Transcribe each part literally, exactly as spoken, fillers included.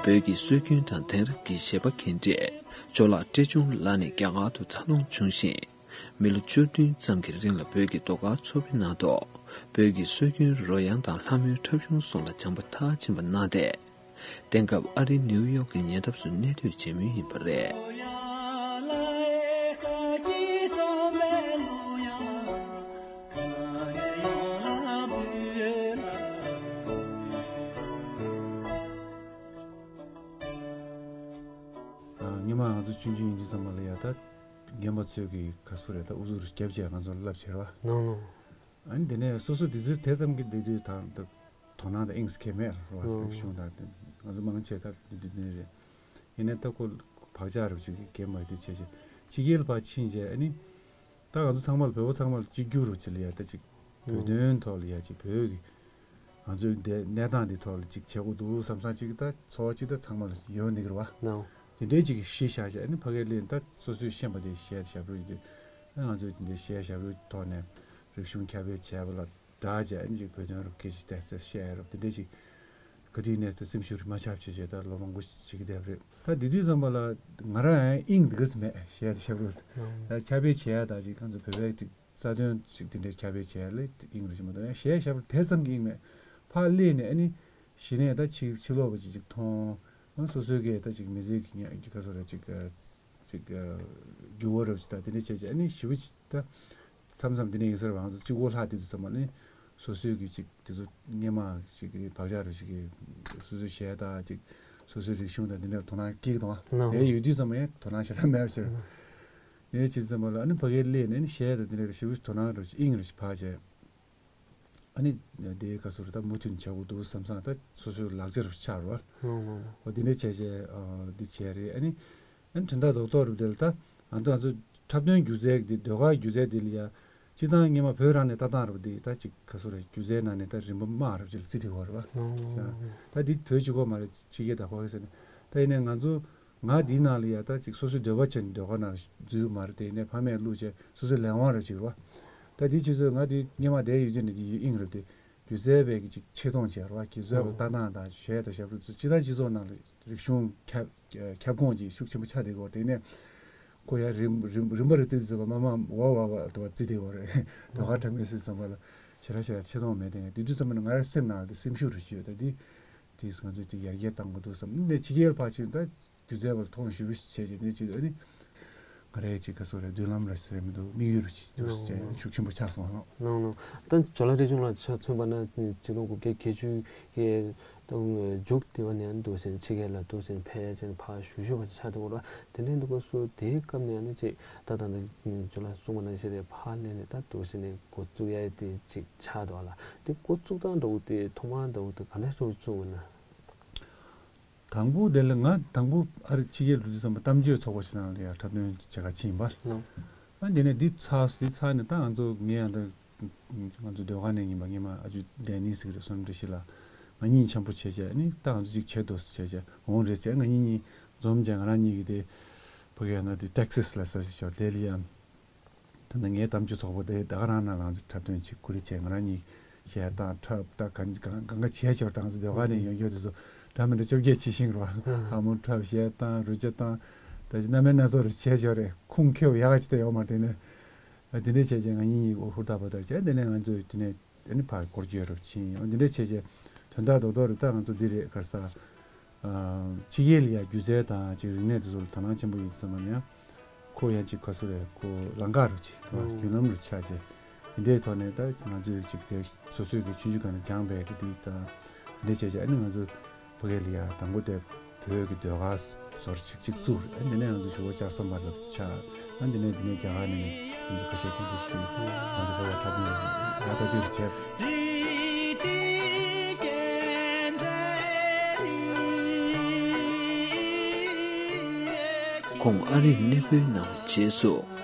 བོད་ཀྱི་སྲོལ་རྒྱུན་དང་དེང་རབས་ཀྱི་བཞེད་པ་གྱེས་འབྲས་ཇོ་ལགས་བཀྲས་ཆུང་ལགས་ནས་རྒྱ་གར་དུ་འཚར་ལོངས་བྱུང་ཞིང་། མི་ལོ་བཅུ་བདུན་ཙམ་གྱི་རིང་ལ་བོད་ཀྱི་ཟློས་གར་ཚོགས་པའི་ནང་དུ་བོད་ཀྱི་སྲོལ་རྒྱུན་རོལ་དབྱངས་དང་ལྷ་མོའི་འཁྲབ་གཞུང་སོགས་ལ་སྦྱངས་པ་མཐར་ཕྱིན་པ་གནང་སྟེ། དེང་སྐབས་ཨ་རིའི་ནིའུ་ཡོག་གི་ཉེ་འདབས་སུ་གནས་སྡོད་བྱེད་མུས་ཡིན་པ་རེད། ཨ། སྔོན་མ་ང་ཚོ་ཆུང་ཆུང་ཡིན་དུས་ཙམ་པ་ལ་ཡ་ད་རྒན་པ་ཚོས་ཀྱི་ག་ཚོད་རེད། ད་ཨུ་ཚུགས་རྒྱབ་བྱས་ང་ཚོ་ལ་བསླབ་བྱས་ར་བ། ནོ་ནོ། ཨ་ནི་དེ་ནས་སོ་སོ་དེ་ཚོའི་དེ་ཙམ་གྱི་དེ་དུས་དང་ད་དོ་སྣང་དང་དབྱིངས་སུ་འཁྱེར་མེད་ར་བ། ཨོ། རིག་གཞུང་དང་དེ་ང་ཚོ་མང་ཆེ་ད་དེ་དེ་ནས་རེད། ཡིན་ནའི་ད་ཁོ་བག་ཆགས་རུ་ཅིག་རྒན་པ་དེ་བྱས་བྱས་ཕྱི་རྒྱལ་ཕར་ཕྱིན་བྱས། ཨ་ནི་ད་ང་ཚོ་ཚང་མ་ལ་བོད་པ་ཚང་མ་ལ་གཅིག་གྱུར་རུ་ཅིག་ལ་ཡ་ད་ཅིག་བོད་དོན་ཐོག་ལ་ཡ་ཅིག་བོད་ཀྱི་ང་ཚོའི་འདི་གནས་སྟངས་འདི་ཐོག་ལ་ཅིག་བྱེད་དགོས་འདུག་བསམ་བསམ་ཅིག་ད་ཚོར་བ་ཅིག་ད་ཚང་མ་ལ་ཡོད་འདི་གི་རེད་བ། ནའོ། དེ་འདྲའི་ཅིག་གཞི་བཞག་བྱས། ཨ་ནི་ཕ་གིར་སླེབས་ད་སོ་སོས་ཤེས་པ་དེ་གཞས་ཞབས་བྲོ་ཡིན་དུས། ཨ་ང་ཚོས་དེ་འདྲའི་གཞས་ཞབས་བྲོའི་ཐོག་ནས་རིག་གཞུང་ཁྱབ་སྤེལ་བྱས་པ་ལ་སྦྲགས་བྱས། ཨ་ནི་ཅིག་བོད་དོན་རུ་སྐད་ཆ་བཤད་ས་བཤད་རུ་དེ་འདྲའི་ཅིག་ག་དུས་ནས་སེམས་ཤུགས་རེ་མ་ཆག་བྱས་བྱས་ད་ལོ་མང་པོ་ཞིག་བསྡད་པ་རེད། ད་དེ་དུས་ཙམ་པ་ལ་ང་རང་ཡང་དབྱིངས་འདི་ག་ཙམ་མེད། གཞས་དེ་ཞབས་བྲོ་ད་ཁྱབ་སྤེལ་བྱས་ཡ་ད་ཅིག་ང་ཚོ་བོད་པའི་ཅིག་རྩ་དོན་ཅིག་དེ་འདྲའི་ཁྱབ་སྤེལ་བྱས་ལ་དབྱིངས་རེ་ཞིག་མ་གཏོགས། ཡང་གཞས་ཞབས་བྲོ་དེ་ཙམ་གྱི་དབྱིངས་མེད། ཕར་སླེབས་ནས་ཨ་ནི་གཞི་ནས་ད་ཕྱི་ཕྱི་ལོགས་ཀྱི་ཅིག་ཅིག་མཐོང་། ཨ་སོ་སོའི་གི་ད་ཅིག་མི་ཚེ་གི་ཉ་ག་ཚོད་རེད་ཅིག་ཅིག་འགྱུར་བ་རབ་ཅིག་ད་དེ་འདྲ་བྱས་བྱས། ཨ་ནི་ཞེ་པོ་ཅིག་ད་མཚམས་མཚམས་དེ་འདྲ་ཡིན་ས་རེད་བ། ང་ཚོ་གཅིག་པོ་ལྷག་དུས་དུས་ཙམ་པ་ནི་སོ་སོའི་གི་ཅིག་དེ་ཚོ་སྔོན་མ་ཅིག་གི་བག་ཆགས་རུ་ཅིག་གི་སོ་སོའི་གཞས་དང་ཅིག་སོ་སོའི་རིག་གཞུང་དང་དེ་འདྲ་དོ་སྣང་སྐྱེ་གི་འདུག་ཨ། ནོ། དེ་ཡོད་དུས་ཙམ་པ་ཡང་དོ་སྣང་ཞེ་དྲག་མེད་པ་ཕྱིར། ནོ། དེ་འདྲ་བྱས་ཙམ་པ་ལ་ཨ་ནི་ཕ་གིར་སླེབས་ནས་ཨ་ནི་གཞས་དང་དེ་འདྲ་ཞེ་པོ་དོ་སྣང་རུ་དབྱིངས་རུ་ཕར་བྱས། ཨ་ནི་དེའི་སྐབས་སུ་རུ་ད་མུ་མཐུད་བྱ་དགོས་འདུག་བསམ་སང་ད་སོ་སོའི་ལག་ཆ་རུ་ཆགས་རོགས། ནོ་ནོ་ནོ། འོ་དེ་འདྲ་བྱས་བྱས་ཨ་འདི་བྱས་རེད། ཨ་ནི། ཨ་ནི་དོན་དག་རྡོག་རྡོག་རུ་དེ་ལ་ད་ང་ཚོ་ང་ཚོ་འཁྲབ་སྟོན་སྒྱུ་རྩལ་འདི་ཟློས་གར་སྒྱུ་རྩལ་འདི་ལ་ཡ། སྤྱིར་བཏང་སྔོན་མ་བོད་རང་ནས་ལྟ་སྟངས་རུ་འདི་ད་ཅིག་ག་ཚོད་རེད། སྒྱུ་རྩལ་ནང་ནས་ད་རིམ་པ་དམའ་རུ་ཅིག་ལ་བརྩི་བསྡད་ཡོད་རེད་བ། ད་འདི་བོད་གཅིག་པོ་མ་རེད། ཕྱི་རྒྱལ་ད་ཁོ་ཟེར་ནས་ད་ཡིན་ནའི་ང་ཚོ་ང་འདིའི་ནང་ལ་ཡ་ད་ཅིག་སོ་སོའི་འདོད་པ་བྱས་ནས་ཟློས་གར་ནང་ལ་འཛུལ་མ་རེད། དེ་ཡིན་ནའི་ཕ་མས་བླུགས་བྱས་སོ་སོའི་ལས་དབང་རུ་ཅིག་རེད་བ། ད་འདི་ཆུ་ཚོད་ང་འདི་སྔོན་མ་བསྡད་ཡོད་ཀྱི་ནི་འདི་ཡོད་དབྱིངས་རུ་དེ། སྒྱུ་རྩལ་བའི་གི་ཅིག་ཆེ་མཐོང་བྱས་ར་བ། སྒྱུ་རྩལ་བ་ལྟ་སྟངས་དང་གཞས་དང་ཞབས་བྲོ་ཚོ་སྤྱི་དང་སྤྱི་ཚོགས་ནང་ལ་རིག་གཞུང་ཁྱབ་ཁྱབ་ཁོངས་ཀྱི་ཤུགས་ཆེན་པོ་ཆགས་བསྡད་ཡོད་རེད། དེ་ནས་ཁོ་ཡང་རིམ་རིམ་རིམ་པ་རེ་བརྩི་བརྩི་བ་མ་མ་འོ་བ་བ་དུ་བ་བརྩི་བསྡད་ཡོད་རེད། དོ་ཁ་འཁྲབ་མཁན་སྲིད་བསམ་པ་ལ་ཞེ་དྲག་ཞེ་དྲག་ཆེ་མཐོང་མེད། དེ་དེ་དུས་ཙམ་པ་ན་ང་རའི་སེམས་ནང་ལ་དེ་སེམས་ཤུགས་རེ་ཞིག་ཡོད། ད་དེ་དེས་ང་ཚོས་དེ་ཡར་རྒྱས་གཏང་དགོས་འདུག་བསམ་ནས་ཕྱི་རྒྱལ་ཕར་ཕྱིན་ད། སྒྱུ་རྩལ་བ་མཐོང་ཞུ་བྱས་བྱས་ནས་ཅིག་ཨ་ནི། ང་རའི་ཅིག་ག་སོ་རེ་མདུན་ལམ་ར་ཟེར་མི་འདུག་དམིགས་ཡུལ་རུ་ཅིག་འདུག་ཟེར་ཤུགས་ཆེན་པོ་ཆགས་སོང་ལགས། ནང་ནང་། ད་ཇོ་ལགས་བཀྲས་ཆུང་ལགས་ཆ་མཚོན་པ་ན་སྤྱི་ལོ་དགུ་བརྒྱ་བརྒྱད་ཅུ་གི་ད་མཇུག་དེ་བ་ནས་འདུག་ཟེར་ཕྱི་རྒྱལ་ལ་འདུག་ཟེར་ཕེབས་བྱས་ཕར་བཞུགས་བཞུགས་པ་ཆགས་འདུག་ར། དེ་འདྲའི་འདུག་སྐབས་སུ་དེའི་སྐབས་ནས་ཨ་ནི་ཅིག་ད་ད་ད་ཇོ་ལགས་གསུངས་པ་ནང་བཞིན་རེད། ཕར་སླེབས་ནས་ད་འདུག་ཟེར་ནས་འགོ་བཙུགས་ཡ་དེ་ཅིག་ཆགས་འདུག་ལགས། དེ་འགོ་བཙུགས་སྟངས་འདྲ་བོ་དེ་ཐོག་མར་འདྲ་བོ་དེ་ག་འདྲ་འདྲ་བོ་བཙུགས་པ་ན། དང་པོ་དེ་ལ་ང་དང་པོ་ཨ་རི་ཕྱི་རྒྱལ་འགྲོ་དུས་ཙམ་པ་གཏམ་བརྗོད་ཚོགས་པ་ཞིག་ནང་ལ་ཡང་འཁྲབ་སྟོན་བྱེད་ག་ཕྱིན་པ། ལགས། ཨ་དེ་ནས་འདི་ཚར་འདི་ཚར་ནས་ད་ང་ཚོ་ངས་ཡང་ད་ང་ཚོ་ཟློས་གར་ནས་ཡིན་པ་སྔོན་མ་ཨ་ཇུ་ཌེ་ནི་ཟེར་གི་རེད། བསོད་ནམས་བཀྲ་ཤིས་ལགས། ང་གཉིས་འཆམ་པོ་བྱས་བྱས་ནི་ད་ང་ཚོ་ཅིག་བྱེད་དོ་ཟེར་བྱས་བྱས་འོང་རེད་བྱས། ང་གཉིས་གཉིས་འཛོམས་བྱས་ང་རང་གཉིས་ཀྱི་དེ་ཕ་གི་ཡང་ན་དེ་ཊེག་སཱས་ལ་ས་ཞིག་ཤོར་དེ་ལ་ཡང་། ད་ནི་ངའི་གཏམ་བརྗོད་ཚོགས་པ་དེ་ད་ག་རང་ནང་ལ་ང་ཚོ་འཁྲབ་སྟོན་བྱེད་ཁུ་རེ་བྱས། ང་རང་གཉིས་གཞས་བཏང་འཁྲབ་ད་གང་གང་གང་ག་བྱས་ཆོག་ད་ང་ཚོ་ཟློས་གར་ནས་ཡོང་རྒྱུ་དེ་ཚོ་འདྲ་མི་འདྲ་བཅོ་བརྒྱད་ཇི་བཞིན་རོ། ལྷ་མོ་འཁྲབ་གཞས་བཏང་རོལ་ཆ་བཏང་ད་ཅི་སྣ་མིན་སྣ་ཚོགས་རེ་བྱས་ཆོག་རེད། ཁུངས་འཁྱོལ་ཡག་ག་ཅི་ད་ཡོད་མ་རེད། དེ་ནས་དེ་འདྲ་བྱས་བྱས་ང་གཉིས་གཉིས་ཧུར་ཐག་པ་ཐག་བྱས། དེ་ནས་ང་ཚོས་དེ་ནས། ཨ་ནི་ཕར་སྐོར་སྐྱོད་རོབ་ཕྱིན་ཡོང་འདི་འདྲ་བྱས་བྱས་དོན་དག་རྡོག་རྡོག་རེད། ད་ང་ཚོ་འདི་རེད་ག་རེ་ཟེར། ཕྱི་རྒྱལ་ལ་ཡ་སྒྱུ་རྩལ་དང་ཅིག་རིག་གནས་དེ་ཚོ་ལ་དོ་སྣང་ཆེན་པོ་ཡོད་ཙམ་པ་ནས་ཡང་ཁོ་ཡང་ཅིག་ག་སུ་རེད། ཁོ་ལམ་ཁ་རུ་ཅིག་རེད་བ། ཨོ། རྒྱུན་ལམ་རུ་ཆགས་བྱས་འདི་འདྲའི་ཐོག་ནས་ད་ང་ཚོས་ཅིག་དེ་སོ་སོའི་གི་ཆུང་ཆུང་སྒང་ནས་སྦྱངས་པའི་གི་འདི་དང་འདི་འདྲ་བྱས་བྱས་ཨ་ནི་ང་ཚོ། ཕ་གི་ལ་ཡ་དང་པོ་དེ་བོད་ཀྱི་ཟློས་གར་ཟུར་ཅིག་ཅིག་བཙུགས་རེད། ཨ་འདི་ནས་ང་ཚོ་ཞུ་བོ་ལྕགས་ཟམ་པ་ལ་ཆགས། ཨ་འདི་ནས་འདི་ནས་རྒྱ་གར་ནས་ནི་ང་ཚོ་ཁ་ཤས་ཐུག་འདུག་ཞུས། ང་ཚོ་ཕ་བ་འཁྲབ་ནས་ཡ་ལྟ་ཅིག་བྱས། ཁོང་ཨ་རིར་གནས་སྤོས་གནང་བའི་རྗེས་སུ་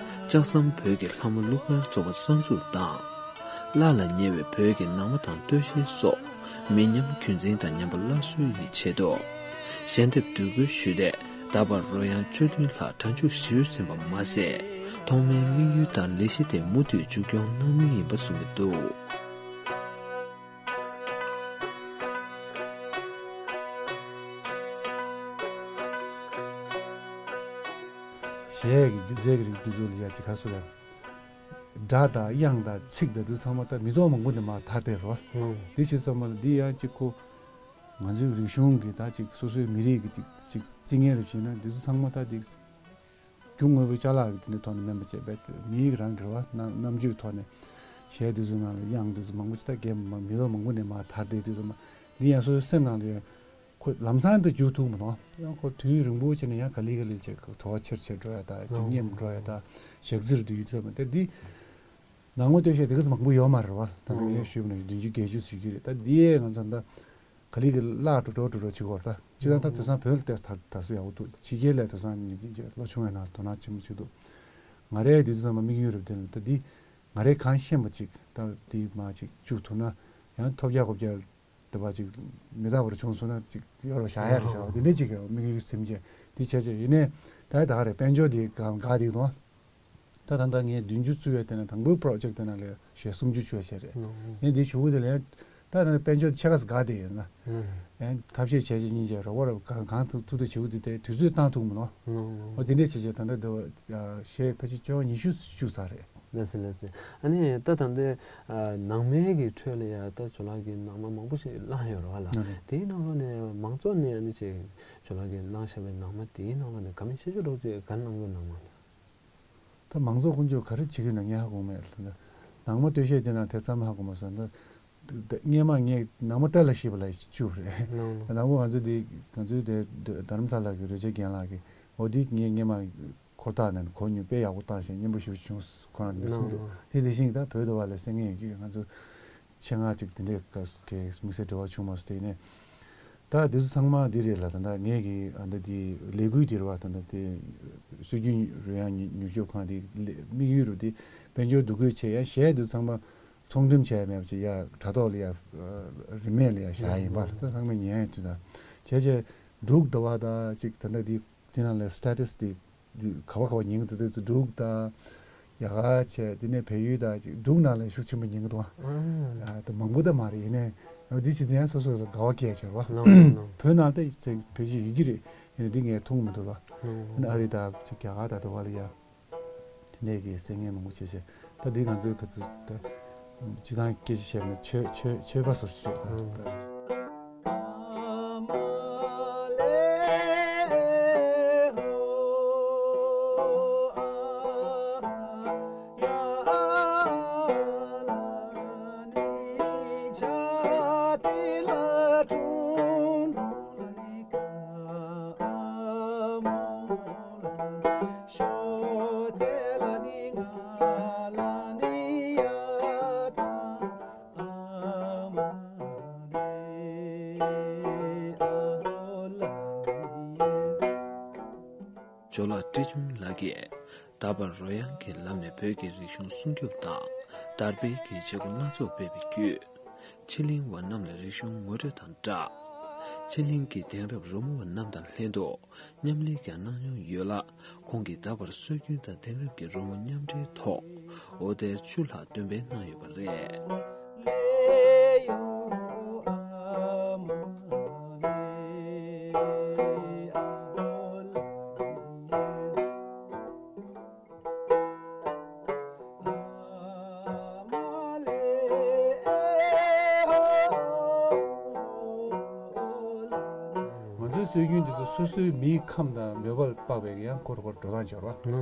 ལྕགས་ཟམ་བོད་ཀྱི་ལྷ་མོ་གླུ་གར་ཚོགས་པ་གསར་འཛུགས་དང་། བླ་ལ་ཉེ་བའི་བོད་ཀྱི་ནང་པ་དང་སྟོད་གཞས་སོགས་མི་ཉམས་རྒྱུན་འཛིན་དང་ཉམས་པ་སླར་གསོའི་ཆེད་དུ། ཞལ་འདེབས་འདེགས་སྐྱོར་ཞུས་ཏེ་ད་བར་རོལ་དབྱངས་བཅུ་བདུན་ལྷག་གྲ་འཇུག་ཞུས་ཟིན་པ་མ་ཟད། ཐོག་མའི་དམིགས་ཡུལ་དང་ལས་གཞི་དེ་མུ་མཐུད་མཇུག་སྐྱོང་གནང་མུས་ཡིན་པ་གསུངས་ཀྱི་འདུག། གཞས་ཀྱི་སྒྱུ་རྩལ་གྱི་རིགས་འདི་ཚོ་ལ་ཡ་ཅིག་ག་སུ་ལ། སྒྲ་དང་དབྱངས་དང་ཚིག་དང་འདི་ཚང་མ་ད་མི་ཐོག་མང་པོ་ནས་མར་དར་བསྡད་རོ། ཨང་། འདི་བྱེད་ཙམ་པ་ལ་འདི་ཡང་ཅིག་ཁོ། ང་ཚོའི་རིག་གཞུང་གི་ད་ཅིག་སོ་སོའི་མི་རིགས་ཀྱི་ཅིག་ཅིག་རྩིས་ངན་རེ་བྱས་ན་འདི་ཚོ་ཚང་མ་ད་འདི། རྒྱུ་དངོས་པོའི་ཅ་ལག་གི་དེ་འདྲའི་ཐོག་ནས་མིན་པ་བྱས་པས་མི་ཡིག་རང་གི་རེད་བ། རྣམ་རྣམ་དཔྱོད་ཐོག་ནས་གཞས་འདི་ཚོའི་ནང་ལ་དབྱངས་འདི་ཚོ་མང་པོ་ཅིག་ད་རྒན་མ་མི་ཐོག་མང་པོ་ནས་མར་དར་བསྡད་དུས་ཙམ་པ་འདི་ཡང་སོ་སོའི་སེམས་ནང་དུ་ཡང་ཁོ་ལམ་སང་དུ་འཇུག་ཐུབ་མི་འདུག་ཡང་ཁོ་དུས་རིང་པོ་བྱས་ནས་ཡང་ག་ལེ་ག་ལེ་བྱས་བྲོ་བ་ཆེར་ཆེར་འགྲོ་ཡ་ད་ཅིག་སྙེམས་འགྲོ་ཡ་ད་ཞག་རྩིར་དུ་ཡོད་ཙམ་པ་དེ་འདི་ནང་ངོ་སྟོད་གཞས་དེ་ག་ཚོད་མང་པོ་ཡོད་མ་རེད་བ། ད་ལྟ་ངས་ཞུས་པ་ནང་བཞིན་བདུན་ཅུ་བརྒྱད་ཅུ་ཟེར་གྱི་རེད། ད་འདི་ཡས་ང་ཚོ་ད། ག་ལེ་གི་བརླག་འགྲོ་འགྲོ་འགྲོ་འགྲོ་བྱེད་ཀྱི་ཡོད་རེད། ད་སྤྱིར་བཏང་ད་དེང་སང་བོད་ལ་བལྟས་ད་དར་སྲོལ་ཡག་པོ་འདུག་ཕྱི་རྒྱལ་ལ་དེང་སང་ཉིན་རྒྱུན་ལོ་ཆུང་བའི་ནང་དོ་སྣང་ཆེན་པོ་བྱེད་འདུག་ང་རའི་དུས་ཚོད་ཙམ་པ་དམིགས་ཡུལ་རེད་དེ་ད་འདི་ང་རའི་གང་ཤེས་པ་ཅིག་ད་འདི་མ་ཅིག་བཅུག་ཐུབ་ན་ཡང་ཐོབ་རྒྱག་གོ་རྒྱག་འདི་པ་ཅིག་མི་རྟག་པར་བྱུང་སོང་ན་ཅིག་ཡོད་རོགས་བཞག་ཡ་རེད་བཞག་པ་འདི་འདྲ་ཅིག་གི་དམིགས་ཡུལ་སེམས་ཅན་འདི་བྱས་བྱས་ཡིན་ནའི་ད་ད་ག་རེད། དཔལ་འབྱོར་འདི་གང་ག་འདི་དང་། ད་ད་ལྟ་ངས་བདུན་ཅུ་བཙུགས་ཡོད་དེ་ནས་དང་པོའི་པྲོ་ཇེཀ་དེ་ནང་ལ་གཞས་སུམ་ཅུ་བཅུག་བྱས་རེད། ངས་འདི་ཞུ་གི་དེ་ལས་ད་ད་དཔལ་འབྱོར་ཕྱེད་ཀ་ཙམ་འགག་བསྡད་ཡོད་ན། ཡང་ཐབས་ཤེས་བྱས་བྱས་གཉིས་བྱས་རོགས་པ་རོགས་གང་གང་ཐུབ་ཐུབ་ཐུབ་བྱེད་དགོས་དུས་དེ་དུས་ཚོད་བཏང་ཐུབ་མི་ནོ། འོ་དེ་འདྲས་བྱས་བྱས་ད་ལྟ་འདི་བ་གཞས་ཕལ་ཆེར་བཅོ་ལྔ་ཉི་ཤུ་བཅུག་ཚར་རེད། ལགས་སེ་ལགས་སེ། ཨ་ནི་ད་ད་ལྟའི་ནང་མའི་གི་ཁྲོད་ལ་ཡ་ད་ཇོ་ལགས་ཀྱི་ནང་མ་མང་པོ་ཞིག་བླངས་ཡོད་རེད་བ་ལ། དེའི་ནང་ལོགས་ནས་མང་ཚོགས་ནས་ཨ་ནི་ཅིག་ཇོ་ལགས་ཀྱིས་བླངས་བཞག་པའི་ནང་མ་དེའི་ནང་ལོགས་ནས་ག་མི་ཆེ་ཆུང་རོགས་ཅིག་ག་གནང་དགོས་ནང་མ། ད་མང་ཚོགས་དཀོན་མཆོག་ག་རེ་བྱེད་ཀྱི་ན་ངས་ཧ་གོ་མེད་ལ། ནང་མ་སྟོད་གཞས་དེ་ནང་དེ་ཙམ་ཧ་གོ་མ་སོང་། ད་སྔས་མ་ངས་ནང་མ་བཀྲ་ལ་ཤིས་པ་ལ་བཅུག་རེད། ནང་མ་ང་ཚོ་དེ་ང་ཚོའི་དེ་རྡ་རམ་ས་ལ་གི་རོལ་ཆ་རྒན་ལགས་ཀྱིས་འོ་དེ་ངས་སྔས་མ་འཁོར་ཐག་ནས་གོ་མྱོང་དཔེ་ཡག་པོ་བཏང་ཞིང་སྙན་པོ་ཞེ་པོ་བྱུང་ཁོ་རང་འདི་གསུང་འདུག་དེ་དེ་བཞིན་ད་བོད་དུ་བ་ལ་གསན་མཁན་ཡོད་ཀྱི་ང་ཚོ། ཆེད་མངགས་ཅིག་དེ་འདྲའི་ག་གི་དམིགས་བསལ་འབྲེལ་བ་བྱུང་མ་སོང་། དེ་ནས་ད་འདི་ཚོ་ཚང་མ་འདི་རེད་ལ། ད་ལྟ་ངས་ཀྱི་ཨ་ད་འདི་ལས་འགུལ་འདི་རེད་བ། ད་ལྟ་དེ་སྲོལ་རྒྱུན་རོལ་དབྱངས་ཉུལ་ཉུལ་སྐྱོབ་ཁང་དེ་དམིགས་ཡུལ་རུ་དེ་དཔལ་འབྱོར་འདུ་འགོད་བྱས་ཡ་གཞས་འདི་ཚང་མ་ཚོང་འགྲེམས་བྱས་ཡ་མེད་པ་ཅིག་ཡ་དྲ་ཐོག་ལ་ཡ་རིན་མེད་ལ་ཡ་བཞག་ཡིན་པ་ལ་ད་ཚང་མས་ཉན་ཡ་དུས་ད་བྱས་བྱས་འབྲུག་ཟླ་བ་ད་ཅིག་ད་ལྟ་འདི་དེ་ནང་ལ་སི་ཊེ་ཊས་དེ། འདི་ག་བ་ག་བ་ཉན་གི་འདུག་དེ་ཚོ་འབྲུག་དང་། རྒྱ་གར་བྱས་དེ་ནས་བལ་ཡུལ་དང་ཅིག་འབྲུག་ནང་ལ་ཤུགས་ཆེན་པོ་ཉན་གི་འདུག་ཨ་ད་མང་པོ་ད་མ་རེད། ཡིན་ནའི་འདི་བྱེད་ཚེ་ཡང་སོ་སོ་ལ་དགའ་བ་སྐྱེས་བྱས་རོ། བོད་ནང་ད་བེད་སྤྱོད་ཡོད་ཀྱི་རེད། ཡིན་ནའི་འདི་ངས་མཐོང་མི་འདུག་རོ། ཨ་རི་དང་ཅིག་རྒྱ་གར་དང་དེ་བ་ལ་ཡ། དེ་འདྲས་ཀྱི་གསན་མཁན་མང་པོ་བྱས་བྱས་ད་འདི་ང་ཚོའི་ག་ཚོད་ད། སྤྱི་བཏང་སྐད་ཆ་བཤད་ན་ཆོས་ཆོས་ཆོས་པ་སོགས་ཤིག་རེད་ད། ཇོ་ལགས་བཀྲས་ཆུང་ལགས་ཀྱིས་ད་བར་རོལ་དབྱངས་ཀྱི་ལམ་ནས་བོད་ཀྱི་རིག་གཞུང་སྲུང་སྐྱོབ་དང་དར་སྤེལ་གྱི་བྱེད་སྒོ་སྣ་ཚོགས་སྤེལ་བའི་བརྒྱུད། ཕྱི་གླིང་བ་རྣམས་ལ་རིག་གཞུང་ངོ་སྤྲོད་དང་སྦྲགས། ཕྱི་གླིང་གི་དེང་རབས་རོལ་མོ་བ་རྣམས་དང་ལྷན་དུ་མཉམ་ལས་ཀྱང་གནང་མྱོང་ཡོད་ལ། ཁོང་གིས་ད་བར་སྲོལ་རྒྱུན་དང་དེང་རབས་ཀྱི་རོལ་མོ་མཉམ་འབྲེལ་ཐོག་ཨོ་ཏེར་བཅུ་ལྷག་འདོན་སྤེལ་གནང་ཡོད་པ་རེད། ང་ཚོའི་སྲོལ་རྒྱུན་འདི་ཚོ་སོ་སོའི་མིའི་ཁམས་དང་མོས་པ་ལ་དཔག་པའི་ཡང་འཁོར་འཁོར་འགྲོ་སྟངས་སྦྱོར་བ།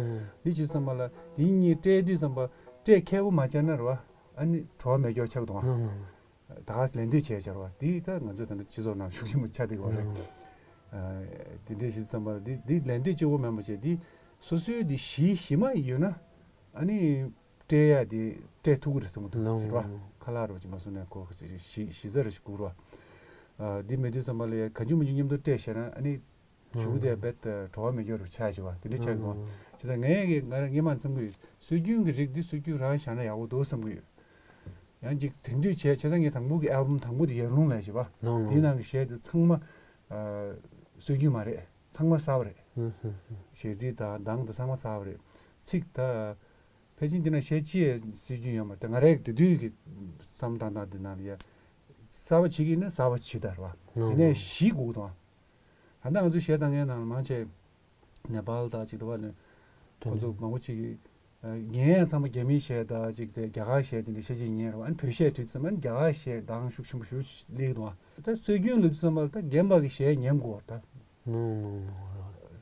འདི་ཅི་བསམ་པ་ལ་འདི་གཉིས་སྤྲད་དུས་བསམ་པ་སྤྲད་མཁས་པོ་མ་བྱས་ན་རེད་བ། ཨ་ནི་བྲོ་བ་མེད་མཁན་ཆགས་འདུག་ཨ། ད་ག་སེ་ལད་ཟློས་བྱས་བྱས་རེད་བ། འདི་ད་ང་ཚོའི་ད་ལྟ་སྤྱི་ཚོགས་ནང་ཤུགས་ཆེན་པོ་ཆགས་བསྡད་ཡོད་རེད། འདི་འདྲའི་ཞིག་བསམ་པ་ལ་འདི་འདི་ལད་ཟློས་གཅིག་པོ་མིན་པ་བྱས་འདི་སོ་སོའི་འདི་གཞི་གཞི་མ་ཡོད་ན་ཨ་ནི། སྤྲད་ཡ་དེ་སྤྲད་ཐུབ་ཀྱི་རེད་བསམ་གྱི་འདུག་ཟེར་བ། ཁ་ལག་རོ་ཅིག་མ་སོང་ནས་ཁོ་གཞི་གཞི་རྩ་རུ་ཞིག་སྒུག་རོ། འདི་མེད་དུས་ཙམ་པ་ལ་གང་བྱུང་མི་བྱུང་མཉམ་དུ་སྤྲད་བྱས་ན་ཨ་ནི་གཞུག་དེ་རྦད་དེ་བྲོ་བ་མེད་མཁན་རུ་ཆགས་བྱས་པ་དེ་འདྲ་ཆགས་ཀྱི་འདུག་བྱས་ཙང་ངས་ཀྱི་ང་རང་སྔོན་མ་བསམ་གྱི་ཡོད། སྲོལ་རྒྱུན་གྱི་རིགས་འདི་སྲོལ་རྒྱུན་རང་བཞག་ན་ཡག་པོ་འདུག་བསམ་གྱི་ཡོད། ཡང་ཅིག་དེང་དུས་བྱས་བྱས་ཙང་ངས་དང་པོ་གི་ཨལ་བམ་དང་པོ་དེ་ཡར་ཀླུང་ལས་བྱས་པ་དེའི་ནང་གི་གཞས་དེ་ཚང་མ་སྲོལ་རྒྱུན་མ་རེད། ཚང་མ་གསར་པ་རེད། གཞས་ཚིག་དང་གདངས་དང་ཚང་མ་གསར་པ་རེད། ཚིག་ད། ཕལ་ཆེར་འདི་ན་གཞས་ཅི་ཡང་སྲོལ་རྒྱུན་ཡོད་མ་རེད། ང་རའི་དེ་དུས་ཀྱི་བསམ་སྟངས་དང་འདི་ན་ཡ། གསར་པ་བྱེད་ཀྱི་ཡིན་ན་གསར་པ་བྱེད་ད་རེད་བ། ཡིན་ནའི་གཞི་དགོས་དང་། ད་ལྟ་ང་ཚོ་གཞས་བཏང་མཁན་ནང་ལ་མང་ཆེ། ནེ་པཱལ་དང་ཅིག་ཏུ་བ་ནི། ཁོ་ཚོ་མང་པོ་ཅིག་གིས་ཨ་ཉན་ཡ་ཚང་མ་རྒྱ་མིའི་གཞས་དང་ཅིག་དེ་རྒྱ་གར་གཞས་དེ་འདྲ་ཤ་ཅིག་ཉན་རེད་བ། ཨ་ནི་བོད་གཞས་དྲིས་ཙམ་ཨ་ནི་རྒྱ་གར་གཞས་གདངས་ཤུགས་ཆེན་པོ་ཞེ་པོ་སླེབས་འདུག་བ། ད་སྲོལ་རྒྱུན་ལབ་ཙམ་པ་ལ་ད་རྒན་པ་གི་གཞས་ཉན་དགོས་བ་ད།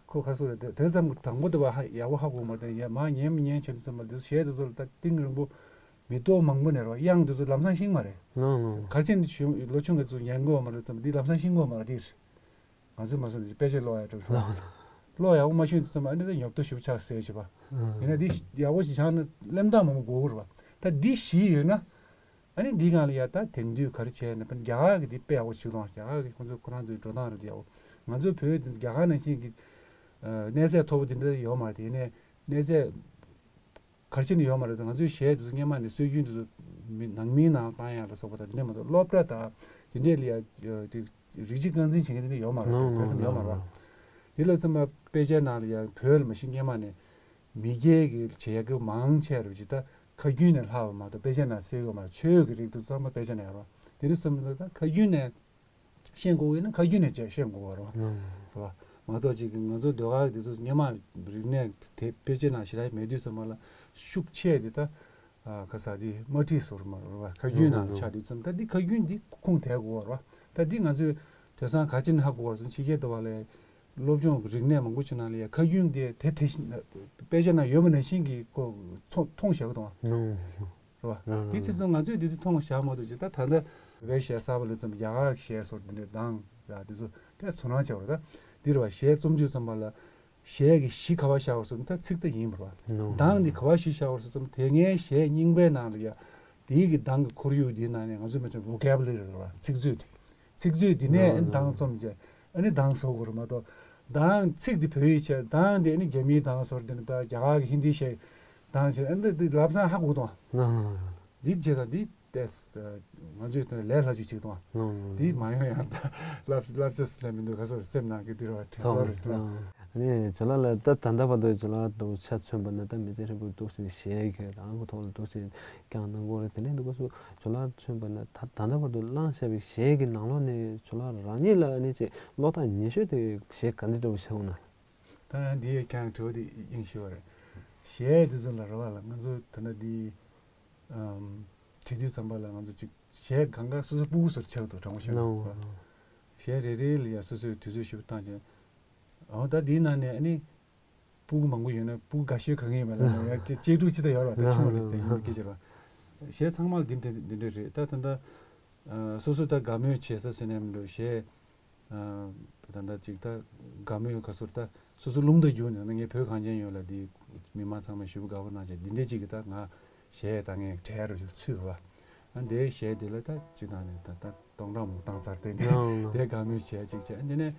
ཁོ་ཁ་སོ་རེད་དེ་དེ་ཙམ་གྱི་དང་པོ་དེ་བ་ཧ་ཡག་པོ་ཧ་གོ་མ་དེ་ཡ་མ་ཉན་མི་ཉན་བྱེད་དུས་ཙམ་པ་དེ་གཞས་དེ་ཚོ་ལ་ད་གཏིང་རིང་པོ་མི་ཐོག་མང་པོ་ནས་རེད་བ། དབྱངས་དེ་ཚོ་ལམ་སང་ཤེས་མ་རེད། གལ་ཆེན་དེ་ལོ་ཆུང་གི་ཚོ་ཉན་དགོས་མ་རེད་ཙམ་དེ་ལམ་སང་ཤེས་དགོས་མ་རེད་དེ། ང་ཚོས་མ་སོང་ནས་དཔེ་ཆ་ཀློག་ཡག་འགྲོ་ཤོག་ཀློག་ཡག་མ་ཤེས་དུས་ཙམ་ཨ་ནི་ད་ཉོབ་ཏོ་ཞིབ་ཆགས་ཟེར་བྱེད་པ། ཡིན་ན་འདི་ཡག་པོ་ཞིག་ཆགས་ན་གླེང་སྟངས་མང་པོ་དགོས་ཀྱི་རེད་བ། ད་འདི་ཞིག་ཡོད་ན་ཨ་ནི་འདི་སྒང་ལ་ཡ་ད་དེང་དུས་ག་རེ་བྱས་ན་རྒྱ་གར་གི་འདི་དཔེ་ཡག་པོ་བྱེད་དང་རྒྱ་གར་གི་ཁོང་ཚོ་ཁོ་རང་ཚོའི་འགྲོ་སྟངས་རེད་ཡག་པོ། ང་ཚོ་བོད་འདི་རྒྱ་གར་ནང་བཞིན་གྱི་གནས་ཚད་མཐོ་པོ་འདི་འདྲ་ཡོད་མ་རེད། དེ་ནས་གནས་ཚད་ག་རེ་བྱས་ནས་ཡོད་མ་རེད། ང་ཚོའི་གཞས་དེ་ཚོ་སྔས་མ་ནས་སྲོལ་རྒྱུན་དེ་ཚོ་མི་ནང་མིའི་ནང་བཏང་ཡག་ལ་སོགས་པ་དང་དེ་འདྲས་མ་གཏོགས་སློབ་གྲྭ་དང་དེ་འདྲས་ལ་ཡ་དེ་རིགས་གཅིག་རྐང་འཛིན་བྱེད་མཁན་དེ་འདྲས་ཡོད་མ་རེད། དེ་ཙམ་ཡོད་མ་རེད་བ། དེ་ལ་ཚང་མ་དཔེ་ཆའི་ནང་ལ་ཡ་བོད་ལ་མ་གཞི་སྔས་མ་ནས་མི་སྐྱའི་གི་བྱེད་ཡག་གི་མང་ཆེ་རུ་ཇི་ལྟ་ཁ་རྒྱུན་ནས་ལྷག་པ་མ་གཏོགས་དཔེ་ཆའི་ནང་གསལ་ཡོད་མ་རེད། ཆོས་ཀྱི་རིགས་དེ་ཚང་མ་དཔེ་ཆའི་ནང་ཡོད་རེད་བ། དེ་འདྲས་ཙམ་ལ་ད་ཁ་རྒྱུན་ནས། ཤེས་དགོས་ཡིན་ན་ཁ་རྒྱུན་ནས་བྱས་ཤེས་དགོས་པ་རེད་བ། རེད་བ། མ་གཏོགས་ཅིག་ང་ཚོ་ཟློས་གར་འདི་ཚོ་སྔས་མ་རིག་གནས་དེ་དཔེ་ཆའི་ནང་ཞེ་དྲག་མེད་དུས་ཙམ་པ་ལ་ཤུགས་ཆེ་དེ་ད་ཨ་ག་ས་དེ་དམར་ཁྲིད་ཟེར་མ་རེད་བ། ཁ་རྒྱུན་ནང་ལ་ཆགས་དུས་ཙམ་ད་འདི་ཁ་རྒྱུན་འདི་ཁུངས་དེད་དགོས་པ་རེད་བ། ད་འདི་ང་ཚོས་དེང་སང་ག་ཅི་ནས་ཧ་གོ་བ་སོང་ཕྱི་རྒྱལ་དུ་བ་ལས་སློབ་སྦྱོང་གི་རིག་གནས་མང་པོ་ཅིག་ནང་ལ་ཡ་ཁ་རྒྱུན་དེ་དེ་དེ་བཞིན་དཔེ་ཆ་ནང་ཡོད་པ་ནང་བཞིན་གྱི་ཁོ་ཚོ་མཐོང་བཞག་གི་འདུག་བ། རེད་བ། རང་རང་དེ་ཚོ་ང་ཚོས་དེ་དུས་མཐོང་བཞག་མ་གཏོགས་ཇི་ལྟར་ད་ལྟ་བོད་པའི་གཞས་གསར་པ་ལ་ཙམ་རྒྱ་གར་གཞས་སོགས་དེ་འདྲའི་གདངས་ལ་དེ་ཚོ་དེ་ཚོ་རང་བྱས་པ་རེད། ད་འདིར་བ་གཞས་རྩོམ་དུས་ཙམ་པ་ལ་གཞས་ཀྱི་གཞི་ག་བ་བཞག་པ་སོགས་ད་ཚིག་ད་ཡིན་པ་རེད་བ། གདངས་འདི་ག་བ་གཞི་བཞག་པ་སོགས་ཙམ་དེ་སྔའི་གཞས་རྙིང་པའི་ནང་ལ་ཡ་དེའི་གི་གདངས་ཀྱི་ཁོར་ཡུག་འདིའི་ནང་ནས་ང་ཚོ་མི་ཚོ་vocabulary་རེད་བ། ཚིག་མཛོད་དེ། ཚིག་མཛོད་འདི་ནས་ཨ་ནི་གདངས་རྩོམ་བྱས་ཨ་ནི་གདངས་བཟོ་དགོས་རེད་མ་གཏོགས་གདངས་ཚིག་འདི་བོད་ཡིག་བྱས་གདངས་འདི་ཨ་ནི་རྒྱ་མིའི་གདངས་བཟོ་འདི་ནི་ད་རྒྱ་གར་གྱི་ཧིན་དི་གཞས་གདངས་བྱས་ཨ་ནི་འདི་ལབ་ས་ཧ་གོ་དང་། འདི་བྱས་ཙང་འདི་ལྟས་ང་ཚོས་ལས་སླ་བཅུ་གཅིག་དང་འདི་མ་ཡོང་ཡང་ད་ལབ་ལབ་ཆ་ལབ་མི་འདུག་ག་སོ་རེད་སེམས་ནང་གི་འདི་ར་བ་དྲན་ཚོར་རེད་ལ། ཨ་ནི་ཇོ་ལགས་ལ་ད་ད་ལྟ་བར་དུ་ཇོ་ལགས་དང་ཆ་མཚོན་པ་ན་ད་མི་ཚེ་ཧྲིལ་པོར་འདུག་སེ་གཞས་ཀྱི་རང་གི་ཐོག་ལ་འདུག་སེ་བསྐྱངས་གནང་གི་ཡོད་རེད། དེ་ནས་འདུག་ག་སུ་ཇོ་ལགས་མཚོན་པ་ན་ད་ད་ལྟ་བར་དུ་བླངས་བཞག་པའི་གཞས་ཀྱི་ནང་ལོགས་ནས་ཇོ་ལགས་རང་ཉིད་ལ་ཨ་ནི་ཅིག་བློ་ཐག་ཉེ་ཤོས་དེ་གཞས་ག་འདྲ་འདྲ་བོ་ཞིག་འོང་ན། ད་ཡང་འདི་ཡི་ཀྱང་དྲི་བ་དེ་དབྱིངས་ཞུ་བ་རེད། གཞས་དེ་ཚོ་ལ་རེ་བ་ལ་ང་ཚོ་ད་ལྟ་འདི་ཨམ་བྲིས་དུས་ཙམ་པ་ལ་ང་ཚོ་ཅིག་གཞས་གང་ག་སོ་སོ་སྤུ་གུ་ཚོར་ཆགས་འདུག་དྲང་པོ་ཞུ་ན། གཞས་རེ་རེ་ལ་ཡང་སོ་སོའི་དུས་ཚོད་ཞིབ་བཏང་བྱས། འོ་ད་འདིའི་ནང་ནས་ཨ་ནི་སྤུ་གུ་མང་པོ་ཡོད་ན་སྤུ་གུ་དགའ་ཤོས་གང་ཡིན་པ་ལ་ཡང་གཅེས་ཕྲུག་ཅི་ལྟར་ཡོད་རེད་བ། ད་ཆུང་བ་རེད་ཟེར་ཡིན་པའི་སྐད་ཆ་རེད་བ། གཞས་ཚང་མ་ལ་འདི་འདི་འདི་འདྲ་རེད། ད་ད་ལྟ་སོ་སོ་ད་དགའ་མོས་བྱེད་ས་ཟེར་ནས་མི་འདུག་གཞས་ད་ལྟ་ཅིག་ད་དགའ་མོས་ག་ཟེར་ད་སོ་སོ་རླུང་རྟ་རྒྱུག་ནས་ངས་བོད་གངས་ཅན་ཡོངས་ལ་འདི་མི་མང་ཚང་མས་ཞེ་པོ་དགའ་པོ་གནང་བྱས་འདི་འདྲ་ཅིག་གི་ད་ང་གཞས་ད་ངས་གྲས་རུ་ཚུད་པ། ཨ་འདའི་གཞས་འདི་ལ་ད་ཅི་ད་ནས་ད་ད་སྟོང་ཕྲག་མང་བཏང་ཚར་ཏེ་ནས་དེ་དགའ་མོས་བྱས་ཅིག་བྱས། ཨ་འདི་ནས་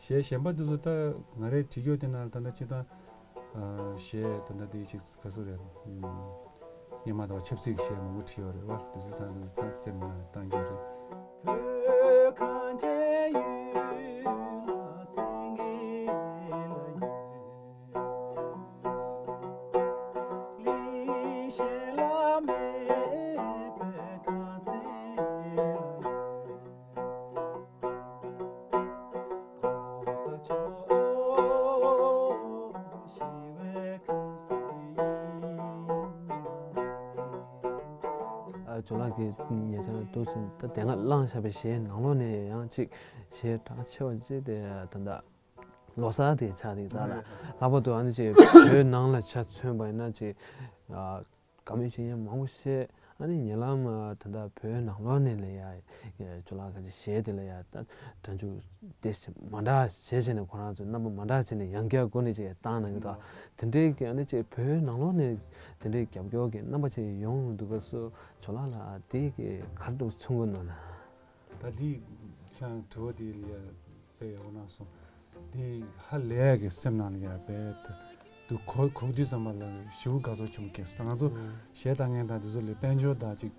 གཞས་གཞན་པ་འདི་ཚོ་ད་ང་རའི་བྲིས་རྒྱུ་དེ་ནང་ད་ད་ཅི་ད་གཞས་ད་ད་འདི་ཅིག་ག་ཚོད་རེད། སྙེ་མ་དང་ཆབ་སྲིད་གཞས་མང་པོ་བྲིས་ཡོད་རེད་བ། འདི་ཚོ་ད་འདི་ཚོ་ད་སེམས་ནང་བཏང་རྒྱུ་རེད། བོད་གངས་ཅན་ཡུལ་ལ་སེང་གེ་ལ་ཡོད། ཇོ་ལགས་ཀྱིས་ཉེ་ཆར་འདུག་ཟིན་ད་དེ་སྔ་བླངས་བཞག་པའི་གཞས་ནང་ལོགས་ནས་ཡང་ཅིག་གཞས་གྲགས་ཆེ་བ་ཅིག་དེ་ད་ལྟ། ལོ་གསར་དེ་ཆགས་དེ་ད་ལ་ལྷག་པར་དུ་ཨ་ནི་ཅིག་བོད་ནང་ལ་ཆ་མཚོན་པ་ཡིན་ན་ཅིག་དགའ་མོས་བྱེད་མཁན་མང་པོ་བཤད། ཨ་ནི་ཉེ་ལམ་ད་ལྟ་བོད་ནང་ལོགས་ནས་ལ་ཡ་ཇོ་ལགས་ག་ཅིག་གཞས་དེ་ལ་ཡ་ད་སྒྲ་འཇུག་དེ་མ་འདྲ་བྱས་བྱས་ནས་ཁོ་རང་ཚོའི་རྣམ་པ་མ་འདྲ་བྱས་ནས་ཡང་བསྐྱར་སྒོ་ནས་ཅིག་བཏང་གནང་གི་འདུག་དེ་འདྲའི་གི་ཨ་ནི་ཅིག་བོད་ནང་ལོགས་ནས་དེ་འདྲའི་རྒྱབ་སྐྱོར་གྱི་རྣམ་པ་ཅིག་ཡོང་འདུག་པ་སོ་ཇོ་ལགས་ལ་དེ་གི་ག་རེ་འདུག་མཚོན་གི་འདུག་ན། ད་འདི་ཁྱང་དྲི་བ་དེ་ལ་ཡ་དཔེ་ཡག་པོ་གནང་སོང་། འདི་ཧ་ལས་ཀྱི་སེམས་ནང་ལ་ཡ་དཔེ་ད་དུ་གོ་གོ་དུས་ཙམ་པ་ལ་ཞེ་པོ་དགའ་ཚོར་ཆེན་པོ་སྐྱེས་སོང་། ད་ང་ཚོ་གཞས་ལྟ་མཁན་དང་དེ་ཚོ་ལས་དཔལ་འབྱོར་དང་ཅིག་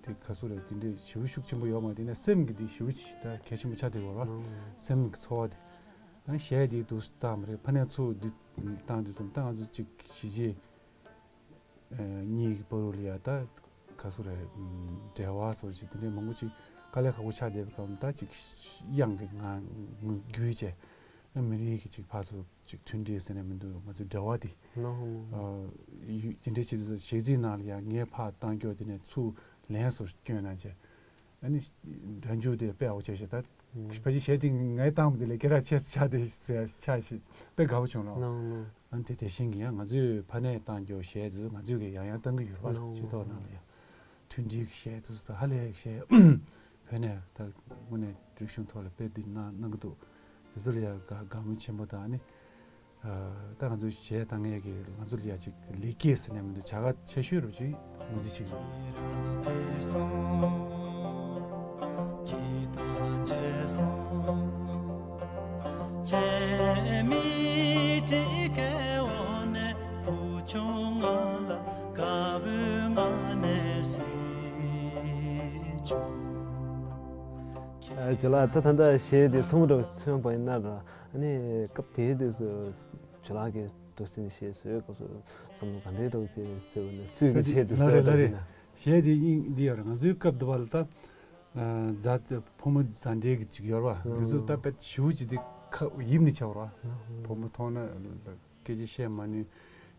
དེ་ག་ཚོད་རེད་དེ་འདྲའི་ཞེ་པོ་ཤུགས་ཆེན་པོ་ཡོད་མ་རེད། དེ་ནས་སེམས་ཀྱི་འདི་ཞེ་པོ་ཅིག་ད་གལ་ཆེན་པོ་ཆགས་བསྡད་ཡོད་རེད། སེམས་ཀྱི་ཚོར་བ་དེ། ཨ་ནི་གཞས་དེ་དུ་བཏང་མ་རེད། ཕ་ནས་ཚུར་འདི་བཏང་དུས་ཙམ་ད་ང་ཚོ་ཅིག་གཞིས་བྱེས་གཉིས་ཀྱི་བར་དུ་ལ་ཡ་ད་ག་ཚོད་རེད། འབྲེལ་བ་སོགས་ཅིག་དེ་འདྲའི་མང་པོ་ཅིག་དཀའ་ལས་ཁག་པོ་ཆགས་བསྡད་པའི་སྐབས་ད་ཅིག་དབྱངས་ཀྱི་ངང་བརྒྱུད་བྱས། མི་རིགས་ཀྱི་ཅིག་ཕར་ཚུར་ཅིག་མཐུན་སྒྲིལ་ཟེར་ནས་མི་འདུག་ང་ཚོའི་འབྲེལ་བ་དེ། ནོ་ནོ། ཨ་ཡུ་དེ་འདྲ་བྱེད་དུས་གཞས་ཚིག་ནང་ལ་ཡང་ངས་ཕར་བཏང་སྐྱོར་དེ་ནས་ཚུར་ལན་སོགས་སྐྱོན་གནང་བྱས། ཨ་ནི་སྒྲ་འཇུག་དེ་དཔེ་ཨའོ་ཆེ་ཤོས་ད། ཕལ་ཆེར་གཞས་དེ་ངས་བཏང་བ་དེ་ལས་སྐད་གྲགས་ཆེ་ཆགས་དེ་ཆགས་ཤིག་དཔེ་དགའ་པོ་བྱུང་ལོ། ནོ་ནོ། ཨ་ནི་དེ་དེ་བཞིན་གྱི་ཡང་ང་ཚོས་ཕ་ནས་བཏང་སྐྱོར་གཞས་དེ་ཚོ་ང་ཚོས་ཀྱི་ཡང་ཡང་བཏང་གི་ཡོད་རེད་པ། ནོ་སྤྱི་ཚོགས་ནང་ལ་ཡང་མཐུན་སྒྲིལ་གྱི་གཞས་དེ་ཚོ་ད་ཧ་ལས་གཞས་བོད་ནས་ད་དངོས་གནས་རིག་གཞུང་ཐོག་ལ་དཔེ་འདི་གནང་གནང་གི་འདུག་དེ་ཚོ་ལ་ཡང་དགའ་དགའ་མོས་ཆེན་པོ་དང་ཨ་ནི། ད་ང་ཚོ་གཞས་བཏང་མཁན་གྱི་ང་ཚོ་ལ་ཡ་ཅིག་ལེགས་སྐྱེས་ཟེར་ནས་མི་འདུག་བྱ་དགའ་ཆེ་ཤོས་རུ་ཅིག་ངོས་འཛིན་བྱེད་ཀྱི་ཡོད། ཇོ་ལགས་ད་ད་ལྟ་གཞས་དེ་ཚོང་འགྲོ་མཚོན་པ་ཡིན་ན་ར། ཨ་ནི་སྐབས་དེའི་དུས་སུ་ཇོ་ལགས་ཀྱིས་འདུག་སེ་གཞས་བཟོས་སྐབས་སུ་བསམ་བློ་ག་འདྲའི་འདྲ་བོ་ཅིག་བཟོས་པ་ནས་སུས་ཀྱི་ཆེད་དུ་ལ་རེ་བཟོས་ལ་པ་རེ་ཡིན་ན། གཞས་དེ་དབྱིངས་འདི་ཡོད་རེད། ང་ཚོའི་སྐབས་དུ་བ་ལ་ད་མཛའ་ཕོ་མོ་མཛའ་འབྲེལ་གྱི་ཅིག་ཡོད་རེད་པ། འདི་ཚོ་ད་དཔེ་ཞེ་པོ་ཅིག་འདི་ཁ་ཡིབ་ནས་ཆགས་རེད་པ། ཕོ་མོ་མཐོང་ན་སྐད་ཆ་བཤད་མ་ནུས།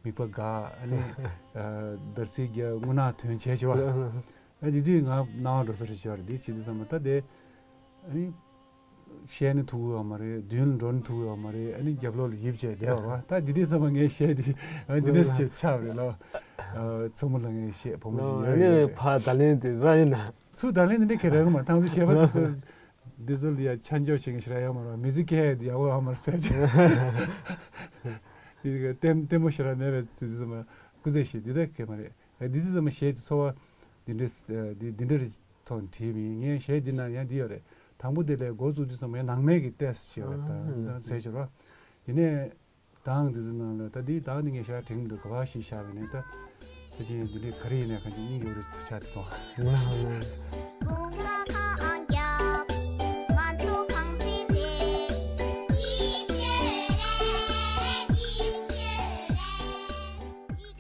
མིད་པ་འགག་ཨ་ནི་འདར་སིག་རྒྱག་རྔུལ་ནག་ཐོན་བྱས་བྱས་པ། ཨ་དེ་དུས་ང་སྣང་བ་འགྲོ་ས་རེད་བྱས་པ་རེད། འདི་བྱེད་དུས་ཙམ་པ་ད་དེ་ཨ་ནི། བཤད་ནི་ཐུག་གི་ཡོད་མ་རེད། མདུན་ལ་འགྲོ་ནི་ཐུག་གི་ཡོད་མ་རེད། ཨ་ནི་རྒྱབ་ལོགས་ལ་ཡིབ་བྱས་བསྡད་པ་རེད་པ། ད་འདི་དུས་ཙམ་པ་ངས་བཤད་དེ་ཨ་འདི་འདྲ་ཞིག་ཆགས་རེད་ལ། མཚོ་མོ་ལ་ངས་བཤད་བུ་མོ་ཞིག་ཡོད་ཡོད་རེད། ཕ་ད་ལན་དེ་ར་ཡིན་ན། ཚུར་ད་ལན་དེ་འདྲ་ག་རེ་གི་མ་ཐང་ཚོ་བཤད་པ་དེ་ཚོ་འདི་ཚོ་ལ་ཡ་ཆ་འཇོག་བྱེད་མཁན་ཞེ་དྲག་ཡོད་མ་རེད་པ། མི་ཚེ་སྐྱེལ་ཡ་དེ་ཡག་པོ་ཡོད་མ་རེད་ཟེར་གྱི། དེ་གི་ལྟད་ལྟད་མོ་ཞེ་དྲག་མེད་པའི་ཚུལ་ཙམ་པ་སྐུ་ཚེ་ཞིག་འདི་ལྟ་གི་མ་རེད། ཨ་འདི་ཚོ་ཚང་མ་གཞས་དེ་ཚོར་བ་འདི་འདྲ་ཨ་འདི་འདི་འདྲ་རེ་ཐོག་ནས་བྲིས་པ་ཡིན། ངས་གཞས་འདི་ནང་ཡང་འདི་ཡོད་རེད། དང་པོ་དེ་ལས་འགོ་བཙུགས་དུས་ཙམ་པ་ཡང་ནང་མའི་གི་ཏོག་ཙམ་ཞིག་ཡོད་རེད། ད་ད་ཟེར་ཞོར་བ། དེ་ནས་གདངས་འདི་ཚོ་ནང་ལ་ད་འདི་གདངས་འདི་ངས་ཞེ་དྲག་དྲན་གྱི་འདུག་ག་པར་ཞིག་བཞག་པ་ཡིན་ན་ད་ཕལ་ཆེར་འདི་འདྲའི་ག་རེ་ཡིན་ན་གང་ཅི་སྙིང་རྗེ་པོ་རེད་ཆགས་འདུག་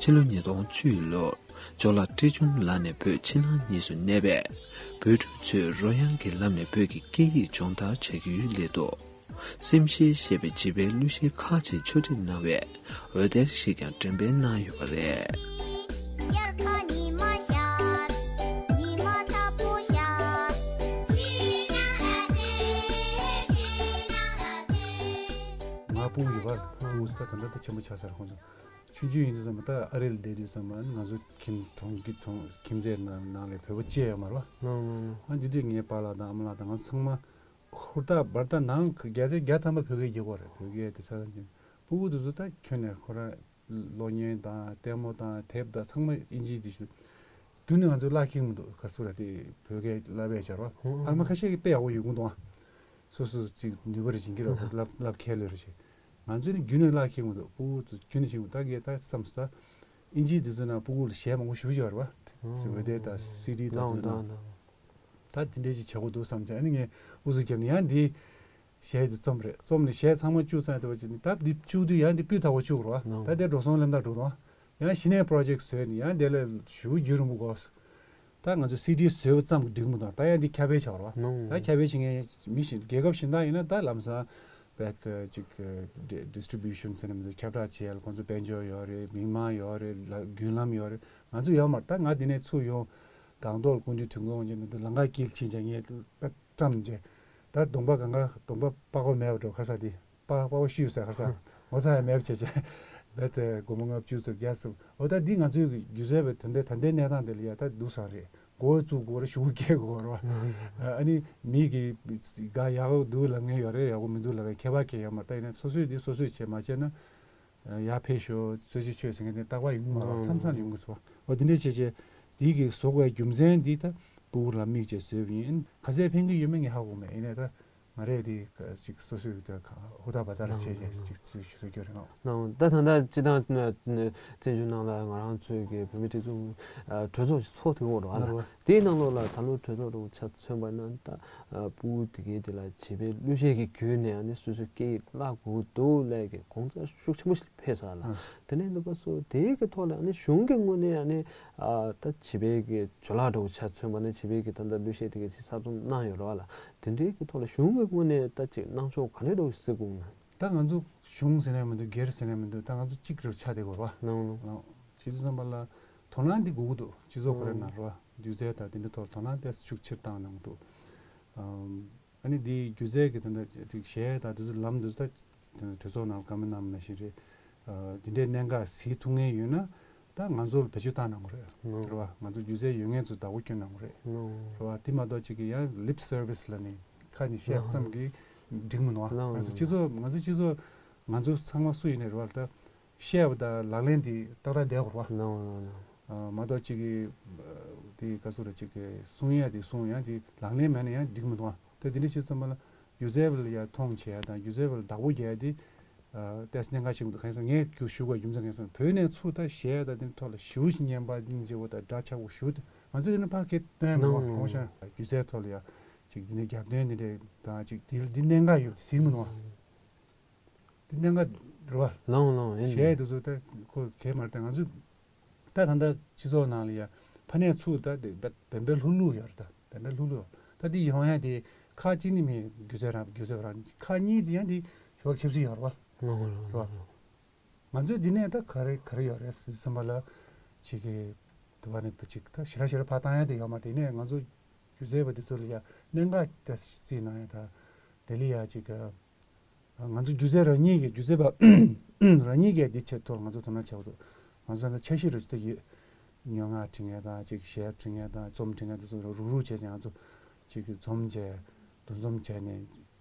ཕྱི་ལོ་ཉིས་སྟོང་བཅུ་ལོར་ཇོ་ལགས་བཀྲས་ཆུང་ལགས་ནས་བོད་ཕྱི་ནང་གཉིས་སུ་གནས་པའི་བོད་ཕྲུག་ཚོས་རོལ་དབྱངས་ཀྱི་ལམ་ནས་བོད་ཀྱི་སྐད་ཡིག་སྦྱོང་བརྡར་བྱ་རྒྱུའི་སླད་དུ། སེམས་ཤེལ་ཞེས་པའི་བྱིས་པའི་གླུ་གཞས་ཁག་ཅིག་ཕྱོགས་སྒྲིག་གནང་བའི་འོད་སྡེར་ཞིག་ཀྱང་འགྲེམས་སྤེལ་གནང་ཡོད་པ་རེད། དབྱར་ཁ་ཉི་མ་ཤར། ཉི་མ་ལྟ་བུ་ཤར། ང་སྤུ་གུ་ཡོད་པ། སྤུ་གུ་ད་ད་ལྟ་ད་ཆེན་པོ་ཆགས་ཚར། ཁོང་ཚོ་ཆུང་ཆུང་ཡིན་དུས་ཙམ་པ་ད་ཨ་རི་ལ་བསྡད་དུས་ཙམ་པ་ང་ཚོ་ཁྱིམ་གྲོང་གི་གྲོང་ཁྱིམ་མཚེས་ནང་ནང་ལ་བོད་པ་གཅིག་ཡོད་མ་རེད་པ། ཨ་འདི་དུས་ངའི་པཱ་ལགས་དང་ཨ་མ་ལགས་དང་ང་ཚང་མ་ཧུར་ཐག་འབད་ཐག་ནང་བརྒྱ་ཆ་བརྒྱ་ཐམ་པ་བོད་སྐད་རྒྱག་གི་ཡོད་རེད། བོད་སྐད་དེ་ས་ཐམ་ཅན་སྤུ་གུ་དེ་ཚོ་ད་ཁྱོན་ནས་ཁོ་རང་གློག་བརྙན་དང་ལྟད་མོ་དང་དེབ་དང་ཚང་མ་ཨིན་ཇི་དེ་ཞིག་རྒྱུན་ནས་ང་ཚོས་བརླག་ཁྱེར་མི་འདུག་ག་སུ་ར་དེ་བོད་སྐད་བསླབ་པའི་བྱ་རོགས་ཕ་མ་ཁ་ཤས་ཀྱིས་དཔེ་ཡག་པོ་ཡོད་གི་འདུག་ཨ། སོ་སོ་ཅིག་ནུས་པ་རེ་བྱིན་གྱི་རོགས་བསླབ་བསླབ་མཁན་ལོས་རེ་བྱེད། ང་ཚོས་ནི་རྒྱུན་ནས་བརླག་ཁྱེར་མི་འདུག་སྤུ་གུ་ཚོ་རྒྱུན་ནས་བྱིན་འདུག་ད་ངས་ད་བསམ་སོང་ད། ཨིན་ཇི་དེ་ཚོ་ནང་སྤུ་གུ་ལ་གཞས་མང་པོ་ཞེ་པོ་ཅིག་ཡོད་རེད་པ། འོད་སྡེར་དང་སི་ཌི་དང་དེ་ཚོ་ནང་། ད་དེ་འདྲས་ཅིག་བྱེད་དགོས་འདུག་བསམ་བྱས་ཨ་ནི་ངས་ཨུ་ཚུགས་བརྒྱབ་ནས་ཡང་འདི་གཞས་དེ་རྩོམ་རེད། རྩོམ་ནས་གཞས་ཚང་མ་བཅུག་ཚར་དེ་བ་ཅིག་ནི་ད་འདི་བཅུག་དུས་ཡང་འདི་སྤུས་དག་པོ་བཅུག་རོགས། ད་དེ་འགྲོ་སོང་ལམ་ཐག་འགྲོ་དང་། ཡང་གཞི་ནས་པྲོ་ཇེག་བཟོས་ནས་ཡང་དེ་ལ་ཞུ་རྒྱུ་རིང་པོ་དགོས། ད་ང་ཚོ་སི་ཌི་བཟོས་པ་ཙམ་གྱིས་འགྲིག་མི་འདུག་ད་ཡང་འདི་ཁྱབ་སྤེལ་བྱ་རོགས། ད་ཁྱབ་སྤེལ་བྱེད་མཁན་མི་ཞིག་རྒྱལ་ཁབ་གཞན་དག་ཡིན་ན་ད་ལམ་སང་བད་ཅིག་ཌི་སི་ཊི་རི་བུ་ཤན་ཟེར་ནས་མི་འདུག་ཁྱབ་བསྒྲགས་བྱེད་ཡ་ལ་ཁོང་ཚོ་དཔལ་འབྱོར་ཡོད་རེད། མི་མང་ཡོད་རེད། ལ་བརྒྱུད་ལམ་ཡོད་རེད། ང་ཚོ་ཡོད་མ་རེད། ད་ང་འདི་ནས་ཚུར་ཡོང་སྒང་ཏོག་ལ་སྐུ་མདུན་དུས་འཁོར་དབང་ཆེན་མི་འདུག་ལམ་ཁ་དཀྱིལ་ཕྱིན་བྱས་ངས་བཀྲམ་བྱས། ད་གདོང་པ་གང་ག་གདོང་པ་པགས་པ་མེད་པ་འགྲོ་ཁ་ས་དེ་པགས་པགས་པ་བཤུས་ཟ་ཁ་ས་ངོ་ཚ་ཡ་མེད་པ་བྱས་བྱས་བས་ཏེ་སྒོར་མོ་ལྔ་བཅུ་ཙམ་བརྒྱ་ཙམ་འོ་ད་འདི་ང་ཚོའི་སྒྱུ་རྩལ་བའི་ད་ལྟའི་ད་ལྟའི་གནས་སྟངས་དེ་ལ་ཡ་ད་སྡུག་ས་རེད། མགོ་བོ་བཙུགས་དགོས་རེད། གཞུག་གུ་སྐྱེལ་དགོས་རེད་བ། ཨ་ནི་མི་གི་ག་ཡག་པོ་འདུག་ལབ་མཁན་ཡོད་རེད། ཡག་པོ་མི་འདུག་ལབ་མཁན་ཁྱད་པར་གང་ཡང་ཡོད་མ་རེད། ད་ཡིན་ན་སོ་སོས་འདི་སོ་སོས་བྱས་མ་བྱས་ན། ཡར་ཕེབས་ཤོག་གསོལ་ཇ་མཆོད་ཟེར་མཁན་དེ་རྟག་པར་ཡོང་གི་མ་རེད། མཚམས་མཚམས་ཡོང་གི་འདུག་འོ་དེ་འདྲ་བྱས་བྱས་འདི་གི་བཟོ་དགོས་རྒྱུ་མཚན་འདི་ད་སྤུ་གུ་ལ་དམིགས་བྱས་བཟོས་པ་ཡིན། ག་ཚད་ཕན་གྱི་ཡོད་མེད་ངས་ཧ་གོ་མེད། ཡིན་ནའི་ད་ང་རས་འདི་ཅིག་སོ་སོའི་ད་ཧུར་ཐག་བ་ཐག་རེ་བྱས་བྱས་ཅིག་ཅིག་ཞུ་རྒྱུ་རེད་ཨང་། ནའང་ད་ད་ལྟ་སྤྱི་བཏང་བཙན་བྱོལ་ནང་ལ་ང་རང་ཚོའི་གི་བོད་མི་སྒྲིག་འཛུགས་གྲོས་ཚོགས་ཤིག་ཚོགས་ཐུབ་ཀྱི་ཡོད་རེད་བ། དེའི་ནང་ལོགས་ལ་ད་ལོ་གྲོས་ཚོགས་རུ་ཆ་མཚོན་པ་ན་ད། ཨ་སྤུ་གུ་དེ་གའི་དེ་ལ་བྱིས་པའི་གླུ་གཞས་ཀྱི་བརྒྱུད་ནས་ཨ་ནི་སོ་སོའི་སྐད་ཡིག་བརླག་དགོས་འདུག་ལས་ཀྱི་དགོངས་འཆར་ཤུགས་ཆེན་པོ་ཞིག་ཕེབས་ཚར་ལ། ཨ་དེ་ནས་འདུག་པ་སོ་དེའི་གི་ཐོག་ལ་ཨ་ནི་གཞུང་གི་ངོས་ནས་ཨ་ནི་ཨ་ད་བྱིས་པའི་གི་ཇོ་ལགས་འདྲ་བོ་ཆ་མཚོན་པ་ན་བྱིས་པའི་གི་ད་ལྟ་གླུ་གཞས་དེ་གའི་ཅིག་གསར་རྩོམ་གནང་ཡོད་རེད་བ་ལ། དེ་འདྲའི་གི་ཐོག་ལ་གཞུང་གི་ངོས་ནས་ད་ཅིག་གནང་ཕྱོགས་ག་འདྲའི་འདྲ་བོ་ཞིག་གཟིགས་དགོས་ན། ད་ང་ཚོ་གཞུང་ཟེར་ནས་མི་འདུག་སྒེར་ཟེར་ནས་མི་འདུག་ད་ང་ཚོ་གཅིག་རེ་ཆགས་བསྡད་ཡོད་རེད་བ། ནང་ནང་། བྱས་ཙང་བསམ་པ་ལ་དོ་སྣང་འདི་དགོས་ཀྱི་འདུག་སྤྱི་ཚོགས་ཁོ་རའི་ནང་རེད་བ། སྒྱུ་རྩལ་དང་དེ་འདྲའི་ཐོག་དོ་སྣང་ཏོག་ཙམ་ཤུགས་ཆེར་བཏང་གནང་གི་འདུག་ཨམ། ཨ་ནི་འདི་སྒྱུ་རྩལ་གྱི་དེ་འདྲ་ཅིག་གཞས་དང་དེ་ཚོ་ལམ་དེ་ཚོ་ད་གྲོས་ཚོགས་ནང་བཀའ་མོལ་གནང་ནང་བཞིན་རེད། ཨ། དེ་འདྲའི་གནད་འགག་གཟིགས་ཐུབ་མཁན་ཡོད་ན་ད་ང་ཚོ་ལ་བེད་སྤྱོད་བཏང་གནང་དགོས་རེད། ནོ། རེད་བ། ང་ཚོ་སྒྱུ་རྩལ་ཡོད་མཁན་ཚོ་བདག་པོ་བསྐྱོན་གནང་དགོས་རེད། ནོ། རེད་བ། དེ་མ་གཏོགས་ཅིག་གི་ཡང་ལིབ་སར་བིས་ལབ་ནས་ཁ་ནས་བཤད་ཙམ་གྱིས་འགྲིག་མི་འདུག་བ། ནོ། ང་ཚོ་སྤྱི་ཚོགས་ང་ཚོ་སྤྱི་ཚོགས་ང་ཚོ་ཚང་མ་སུ་ཡིན་ནའི་རེད་བ། ད་བཤད་པ་དང་ལག་ལེན་དེ་ཏག་ཏག་བསྡད་དགོས་རེད་བ། ནོ་ནོ་ནོ། ཨ། མ་གཏོགས་ཅིག་གི་དེ་ག་ཚོད་རེད། ཅིག་གི་གསུང་ཡ་དེ་གསུང་ཡ་དེ་ལག་ལེན་མེད་ན་ཡང་འགྲིག་མི་འདུག་བ། ད་དེ་འདྲ་བྱས་ཙམ་པ་ལ་སྒྱུ་རྩལ་བ་ལ་ཡ་མཐོང་བྱེད་ཡ་དང་སྒྱུ་རྩལ་བ་ལ་བདག་པོ་རྒྱག་ཡ་དེ་ཨ། ཏོག་ཙམ་གནད་འགག་ཆེན་པོ་འདུག་གང་ཡིན་ཟེར་ན་ངས་ཁྱོད་ཞུ་བ་རྒྱུ་མཚན་གང་ཡིན་ཟེར་ན་བོད་ནས་ཚུར་ད་གཞས་དང་དེ་ཐོག་ལ་ཞེ་པོ་ཞིག་ཉན་པ་འདི་འཇེ་བོ་དང་འདྲ་ཆགས་པོ་ཞུ། ང་ཚོས་དེ་ནི་ཕར་ཁེ་སྟོན་མི་འདུག་བ། ནང་གོང་ཤ་སྒྱུ་རྩལ་ཐོག་ལ་ཡ་ཅིག་དེ་ནས་རྒྱབ་རྟེན་དེ་འདྲས་དང་ཅིག་དེ་འདི་གནད་འགག་ཡོད་པ་གཟིགས་མི་འདུག་བ། དེ་གནད་འགག་རེད་བ། ལོང་ལོང་ཡིན། གཞས་དེ་ཚོ་ད་ཁོ་གལ་མ་རེད། ད་ང་ཚོ་ད་ད་ལྟ་སྤྱི་ཚོགས་ནང་ལ་ཡ་ཕ་ནས་ཚུར་ད་དེ་བན་བན་པའི་ལྷུག་ལྷུག་ཡོད་རེད། ད་བན་པའི་ལྷུག་ལྷུག་ད་དེ་ཡོང་ཡ་དེ་ཁག་གཅིག་ནི་མི་སྒྱུ་རྩལ་རང་སྒྱུ་རྩལ་རང་ཁག་གཉིས་དེ་ཡང་དེ་ཞོར་ཆབ་སྲིད་ཡོད་རེད་བ། ལོང་ལོང་རེད་བ། ང་ཚོས་འདི་ནས་ད་ག་རེ་ག་རེ་ཡོད་རེད་ཟེར་བསམ་པ་ལ་ཅིག་གི་དུ་བ་ནས་ཅིག་ད་ཞེ་དྲག་ཞེ་དྲག་ཕར་བཏང་ཡ་དེ་ཡོད་མ་རེད། དེ་ནས་ང་ཚོ་སྒྱུ་རྩལ་བ་དེ་ཚོ་ལ་ཡ་གནད་འགག་ད་རྩིས་གནང་ཡ་ད་དེ་ལ་ཡ་ཅིག་གི་ང་ཚོ་སྒྱུ་རྩལ་རང་ཉིད་ཀྱི་སྒྱུ་རྩལ་པ་རང་ཉིད་ཀྱིས་འདི་ཆེད་ཐོག་ང་ཚོ་དོ་སྣང་བྱེད་དགོས་འདུག་ང་ཚོ་ད་འཆར་གཞི་རུ་ཅིག་ད་ཡོད། སྙན་ངག་འབྲི་མཁན་དང་ཅིག་གཞས་འབྲི་མཁན་དང་རྩོམ་འབྲི་མཁན་དེ་ཚོ་རུག་རུག་བྱས་ཀྱང་ང་ཚོ་ཅིག་གི་འཛོམས་བྱས་འདུ་འཛོམས་བྱས་ནས་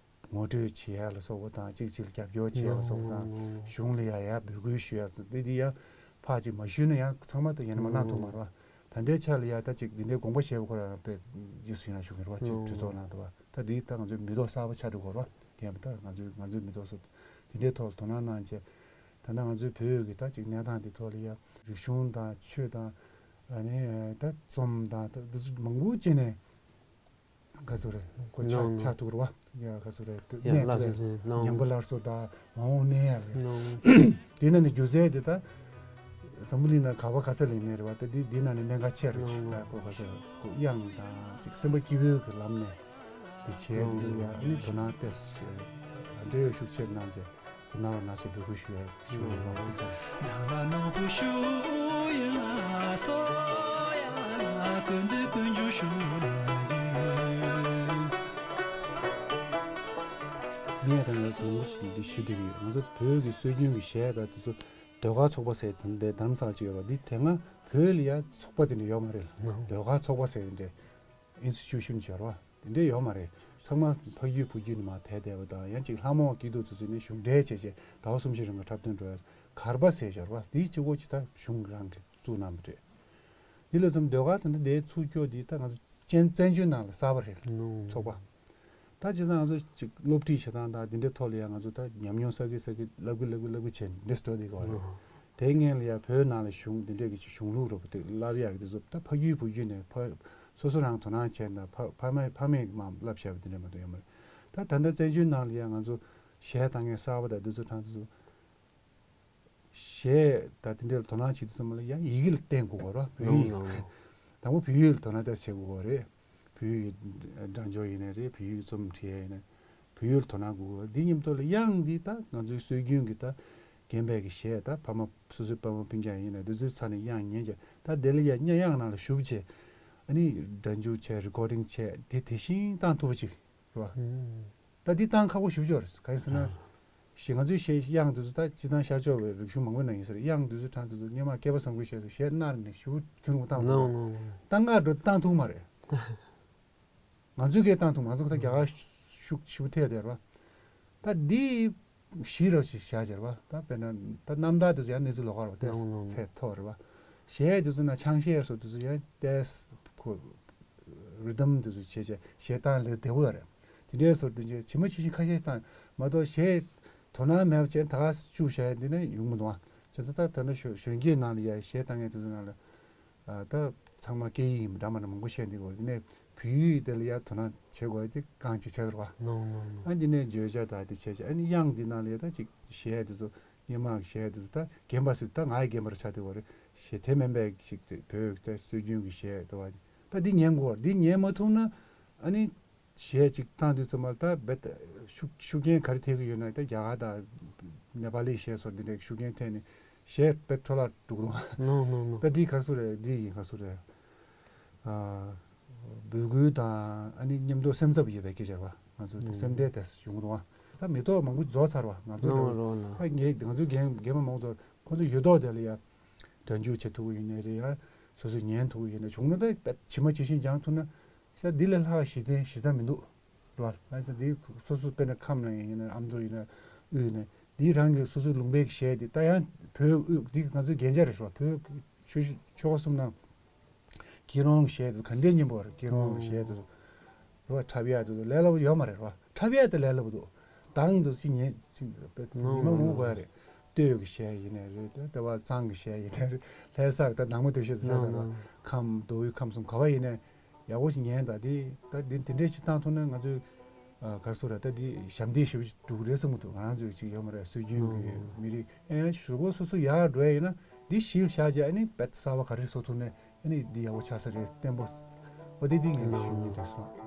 ངོ་སྤྲོད་བྱེད་ཡ་ལ་སོགས་པ་དང་ཅིག་ཅིག་ལ་རྒྱབ་སྐྱོར་བྱེད་ཡ་ལ་སོགས་པ་དང་གཞུང་ལ་ཡ་ཡ་འབོད་སྐུལ་ཞུ་ཡ་ལ་སོགས་འདི་འདི་ཡ་ཕར་ཅིག་མ་ཞུས་ན་ཡང་ཚང་མ་ད་ཡིན་ན་མ་གནང་ཐུབ་མ་རེད་བ། ད་ལྟའི་ཆ་ལ་ཡ་ད་ཅིག་འདི་འདྲའི་དགོངས་པ་བཞེས་པ་ཁོ་རང་དཔེ་རྗེས་སུ་ཡི་རང་ཞུ་གི་རེད་བ། ཅིག་གྲོས་ཚོགས་ནང་དུ་བ་ད་འདི་ད་ང་ཚོའི་མི་ཐོག་གསར་པ་ཆགས་འགྲོ་གི་རེད་བ། རྒན་པ་ད་ང་ཚོའི་ང་ཚོའི་མི་ཐོག་སོགས་འདི་འདྲའི་ཐོག་ལ་དོ་སྣང་གནང་བྱས། ད་ལྟ་ང་ཚོའི་བོད་ཀྱི་ད་ཅིག་གནས་སྟངས་འདི་ཐོག་ལ་ཡ་རིག་གཞུང་དང་ཆོས་དང་ཨ་ནི་ད་རྩོམ་དང་ད་འདི་ཚོ་མང་པོ་བྱས་ནས་ག་ཚོད་རེད་ཁོ་ཆགས་ཆགས་ཐུབ་རེད་བ། ཡ་ག་ཚོད་རེད་གནས་ཐུབ་རེད། ཉམས་པ་སླར་གསོ་དང་མ་འོངས་གནས་ཡ་རེད། དེ་ན་ནི་སྒྱུ་རྩལ་དེ་ད་འཛམ་བུ་གླིང་ན་ག་བ་ག་ས་ལ་ཡིན་ནའི་རེད་བ། ད་འདི་འདི་ན་ནི་གནད་འགག་ཆེ་རུ་ཆེ་ད་ཁོ་ག་ཚོད་རེད་ཁོ་དབྱངས་དང་ཅིག་སེམས་པ་སྐྱིད་པོའི་གི་ལམ་ནས་འདི་བྱས་འདི་ལ་ཡ་ཨ་ནི་དོ་སྣང་ཏོག་ཙམ་འདོད་ཡོད་ཤུགས་ཆེར་གནང་བྱས། དེ་ནང་ལ་ན་ཚ་འབོད་སྐུལ་ཞུ་ཡ་ཞུ་ཡ་ཡོད་པ་དེ་ཚོ། ནང་ལ་ནོར་བུ་ཞུ་ཡ་སོ་ཡ་ཀུན་འདུས་ཀུན་འབྱུང་ཞུ་ལ་ཡོད། ངས་ད་ང་ཚོ་ཞུ་འདི་ཞུ་འདི་ཡོད། ང་ཚོ་བོད་ཀྱི་སྲོལ་རྒྱུན་གྱི་གཞས་དང་དེ་ཚོ་ཟློས་གར་ཚོགས་པ་ཟེར་དེ་འདྲའི་རྡ་རམ་ས་ལ་ཅིག་ཡོད་ར། འདི་དེ་སྔ་བོད་ལ་ཡ་ཚོགས་པ་དེ་འདྲ་ཡོད་མ་རེད་ལ། ཟློས་གར་ཚོགས་པ་ཟེར་དེ་འདྲའི་ཨིན་སི་ཊི་ཊུ་ཤན་ཅིག་ཡོད་ར་བ། དེ་འདྲའི་ཡོད་མ་རེད། ཚང་མ་ཕ་རྒྱུད་བུ་རྒྱུད་ནས་མར་དར་བསྡད་པ་དང་ཡང་ཅིག་ལྷ་མོ་སྐྱིད་སྡུག་ཚོ་ཚོས་ནས་གཞུང་འབྲེལ་བྱས་བྱས་ཟླ་བ་གསུམ་བཞི་རིང་གི་འཁྲབ་སྟོན་འགྲོ་ཡ་གར་པ་ཟེར་ཤར་བ་དེའི་གཅིག་པོ་ཅིག་ད་གཞུང་རང་གིས་བཙུགས་གནང་བ་རེད། འདི་ལ་ཙམ་ཟློས་གར་དེ་འདྲ་དེའི་ཚུགས་སྐྱོ་འདི་ད་ང་ཚོ་བཙན་བཙན་བྱོལ་ནང་ལ་གསར་པ་རེད། ཚོགས་པ། ད་བྱས་ཙང་ང་ཚོ་ཅིག་སློབ་ཁྲིད་བྱེད་སྟངས་དང་འདི་འདྲའི་ཐོག་ལ་ཡང་ང་ཚོ་ད་ཉམས་མྱོང་བསགས་ཀྱི་བསགས་ཀྱི་བསླབ་ཀྱི་བསླབ་ཀྱི་བསླབ་ཀྱི་བྱས་འདི་འགྲོ་བསྡད་ཀྱི་ཡོད་རེད། དེའི་སྔོན་ལ་ཡང་བོད་ནང་ལ་གཞུང་འདི་འདྲས་ཀྱི་ཅིག་གཞུང་ལུགས་རོབ་དེ་བསླབ་ཡག་གི་དེ་ཚོ་ད་ཕ་རྒྱུད་བུ་རྒྱུད་ནས་ཕ་སོ་སོ་རང་དོ་སྣང་བྱས་ན་ཕ་ཕ་མ་ཕ་མས་མར་བསླབ་བྱས་པ་དེ་འདྲ་མ་གཏོགས་ཡོད་མ་རེད། ད་ད་ལྟ་བཙན་བྱོལ་ནང་ལ་ཡང་ང་ཚོ་གཞས་བཏང་མཁན་གསར་པ་དང་འདི་ཚོ་གྲས་འདི་ཚོ་གཞས་ད་དེ་འདྲ་ལ་དོ་སྣང་བྱེད་དུས་ཙམ་པ་ལ་ཡང་ཡི་གེ་ལ་བརྟེན་དགོས་པ་རེད་བ། བོད་ཡིག་དང་པོ་བོད་ཡིག་ལ་དོ་སྣང་ཏོག་ཙམ་བྱེད་དགོས་པ་རེད། བོད་ཡིག་གི་སྒྲ་སྦྱོར་ཡིན་ནའི་རེད། བོད་ཡིག་རྩོམ་འབྲི་ཡས་ཡིན་ནའི་བོད་ཡིག་ལ་དོ་སྣང་དགོས་པ་འདི་མཉམ་དུ་ལ་དབྱངས་འདི་ད་ང་ཚོའི་སྲོལ་རྒྱུན་གྱི་ད་རྒན་པའི་གི་གཞས་ད་ཕ་མ་སོ་སོའི་ཕ་མ་སྤུན་ཀྱག་ཡིན་ནའི་འདི་ཚོའི་ཚ་ནས་དབྱངས་ཉན་བྱས་ད་དེ་ལ་ཡ་སྙན་དབྱངས་ནང་ལ་ཞུགས་བྱས་ཨ་ནི་སྒྲ་འཇུག་བྱས་རི་ཀོར་ཌིང་བྱས་དེ་དེ་བཞིན་བཏང་ཐུབ་པ་ཅིག་རེད་བ། ད་འདི་བཏང་ཁག་པོ་ཞེ་པོ་ཅིག་ཡོད་རེད། གང་ཡིན་ཟེར་ན། ཞེས་ང་ཚོའི་གཞས་དབྱངས་དེ་ཚོ་ད་སྤྱིར་བཏང་ཤར་ཕྱོགས་པའི་རིག་གཞུང་མང་པོའི་ནང་ཡིན་ཟེར་དབྱངས་དེ་ཚོ་གྲས་དེ་ཚོ་སྔོན་མ་སྐལ་པ་བཟང་པོའི་གཞས་ཚོ་གཞས་མནར་ནས་ཞེ་པོ་ཁྱོན་རུ་བཏང་འདུག་ད་སྔ་འགྲོ་བཏང་ཐུབ་མ་རེད། ང་ཚོའི་སྐད་བཏང་ཐུབ་ང་ཚོ་ད་རྒྱ་གར་ཤུགས་ཆེ་པོ་ཐེབས་བསྡད་རེད་བ། ད་འདི་གཞི་ར་ཞིག་བཞག་བྱས་རེད་བ། ད་དཔེར་ན་ད་རྣམ་ཐར་དེ་ཚོ་ཡང་གནས་ཚུལ་ལོགས་ཀ་རེད་བ། ཏོག་ཙམ་ཚད་མཐོ་རེད་བ། གཞས་དེ་ཚོ་ན་ཆང་གཞས་སོགས་དེ་ཚོ་ཡང་ཏོག་ཙམ་ཁོ་རི་དམ་དེ་ཚོ་བྱས་བྱས་གཞས་བཏང་ལས་བདེ་པོ་ཡོད་རེད། དེ་འདྲའི་སོར་དུ་ཇི་མ་ཇི་བཞིན་ཁ་ཤས་བཏང་མ་གཏོགས་གཞས་དོ་སྣང་མེད་པ་བྱས་ད་ག་སེ་བཅུག་བཞག་ཡ་འདི་ནི་ཡོང་མི་འདུག་ཨ། བྱས་ཙང་ད་ད་ནི་གཞོན་སྐྱེས་ནང་ལ་ཡ་གཞས་བཏང་མཁན་དེ་ཚོ་ནང་ལ་ད་ཚང་མ་སྐད་ཡིག་ཡིན་པ་འདྲ་མ་འདྲ་མང་པོ་བཤད་འདི་གོ། དེ་ནས་བོད་ཡིག་དེ་ལ་ཡ་དོ་སྣང་བྱེད་དགོས་ཡ་དེ་རྐང་གཅིག་ཆགས་རེད་བ། ནོ་ནོ་ནོ། ཨ་འདི་ནས་བརྗོད་བྱ་དང་དེ་བྱས་བྱས་ཨ་ནི་དབྱངས་འདི་ནང་ལ་ཡ་ད་ཅིག་གཞས་དེ་ཚོ་སྔོན་མ་གཞས་དེ་ཚོ་ད་རྒན་པ་ཟེར་ད་ང་ཡི་རྒན་པ་རུ་ཆགས་བསྡད་ཡོད་རེད། གཞས་དེ་མིན་པའི་ཞིག་དེ་བོད་ཀྱི་ད་སྲོལ་རྒྱུན་གྱི་གཞས་དེ་བ་ད་འདི་ཉན་དགོས་རེད། འདི་ཉན་མ་ཐུབ་ན་ཨ་ནི་ གཞས་ཅིག་བཏང་དུས་ཙམ་པ་ལ་ད་རྦད་ཤུགས་ཤུགས་རྐྱེན་ག་རེ་ཐེབས་ཀྱི་ཡོད་ན། ད་རྒྱ་གར་དང་ནེ་པ་ལི་གཞས་སོགས་འདི་འདྲའི་ཤུགས་རྐྱེན་ཐེབས་ནས་གཞས་རྦད་འཕྲོ་བརླག་འགྲོ་གི་འདུག་ནོ་ནོ། ད་འདི་ག་སུ་རེད། འདི་ཡིན་ག་སུ་རེད། ཨ། འབོད་སྐུལ་དང་ཨ་ནི་མཉམ་དུ་སེམས་འཚབ་ཡོད་པའི་སྐད་ཆ་རེད་པ། ང་ཚོ་དེ་ཨུམ། སེམས་ཁྲལ་དེ་ཡོང་གི་འདུག་ཨ། ས་མི་ཐོག་མང་པོ་རྫོགས་ཚར་བ། ང་ཚོ་ནོ་དེ་རོ་ན། ད་ངས་ང་ཚོ་རྒན་རྒན་མ་མང་པོ་ཚོ་ཁོང་ཚོ་ཡོད་ཐོག་དེ་ལ་ཡ་སྒྲ་འཇུག་བྱེད་ཐུབ་ཀྱི་ཡོད་ནའི་རེད། ཡ་སོ་སོས་ཉན་ཐུབ་ཀྱི་ཡོད་ནའི་བྱུང་ན་ད་ཇི་མ་ཇི་བཞིན་སྦྱང་ཐུབ་ན། ས་འདི་ལས་ལྷག་གཞི་རྟེན་གཞི་རྩ་མི་འདུག་རེད་པ། ཨ་ས་འདི་སོ་སོ་དཔེར་ན་ཁམས་ལ་ཡིན་ན་ཨ་མདོ་ཡིན་ན་དབུས་ཡིན་ན་འདི་རང་གི་སོ་སོའི་ལུང་པའི་གཞས་འདི་ད་ཡང་བོད་དབུས་འདི་ང་ཚོའི་རྒྱན་ཆ་རེད་ཤག་བོད་ཆོས་ཆོལ་ཁ་གསུམ་ནང་། སྐྱིད་རོང་གི་གཞས་དེ་ཚོ་ག་འདྲས་སྙན་པོ་རེད། སྐྱིད་རོང་གི་གཞས་དེ་ཚོ་རེད་པ། འཁྲབ་ཡག་དེ་ཚོ་ལས་སླ་པོ་ཡོད་མ་རེད་རེད་པ། འཁྲབ་ཡག་དེ་ལས་སླ་པོ་འདུག་དང་དེ་ཚོ་ཅིག་ཉན་ཅིག་མི་མང་ངུ་དགོས་ཡ་རེད། སྟོད་ཀྱི་གཞས་ཡིན་ནའི་རེད། ལྟེ་བ་གཙང་གི་གཞས་ཡིན་ནའི་རེད། ལྷ་ས་གི་ད་ནང་མ་སྟོད་གཞས་དེ་ལྷ་ས་རེད་པ། ཁམས་མདོ་དབུས་ཁམས་གསུམ་ག་པ་ཡིན་ནའི་ཡག་པོ་ཞིག་ཉན་ད། དེ་ད་དེ་དེ་འདྲས་ཞིག་བཏང་ཐུབ་ན་ང་ཚོའི་ཨ་ག་སོ་ར་ད་འདི་ཞབས་འདེགས་ཞེ་པོ་ཅིག་འགྲོ་གི་རེད་བསམ་གྱི་འདུག་ང་རང་ཚོའི་ཅིག་ཡོད་མ་རེད། སྲོལ་རྒྱུན་གྱི་མི་རིགས་ཨེ་གཞུག་གུ་སོ་སོ་ཡར་འགྲོ་ཡ་ཡིན་ན་འདི་གཞི་ལ་བཞག་བྱས་ཨ་ནི་རྦད་གསར་པ་ག་རེ་བཟོ་ཐུབ་ནའི་ཨ་ནི་འདི་ཡག་པོ་ཆགས་ས་རེད། བརྟན་པོ། འོ་དེ་འདི་ངས་ཞུ་སྙིང་འདོད་སོང་།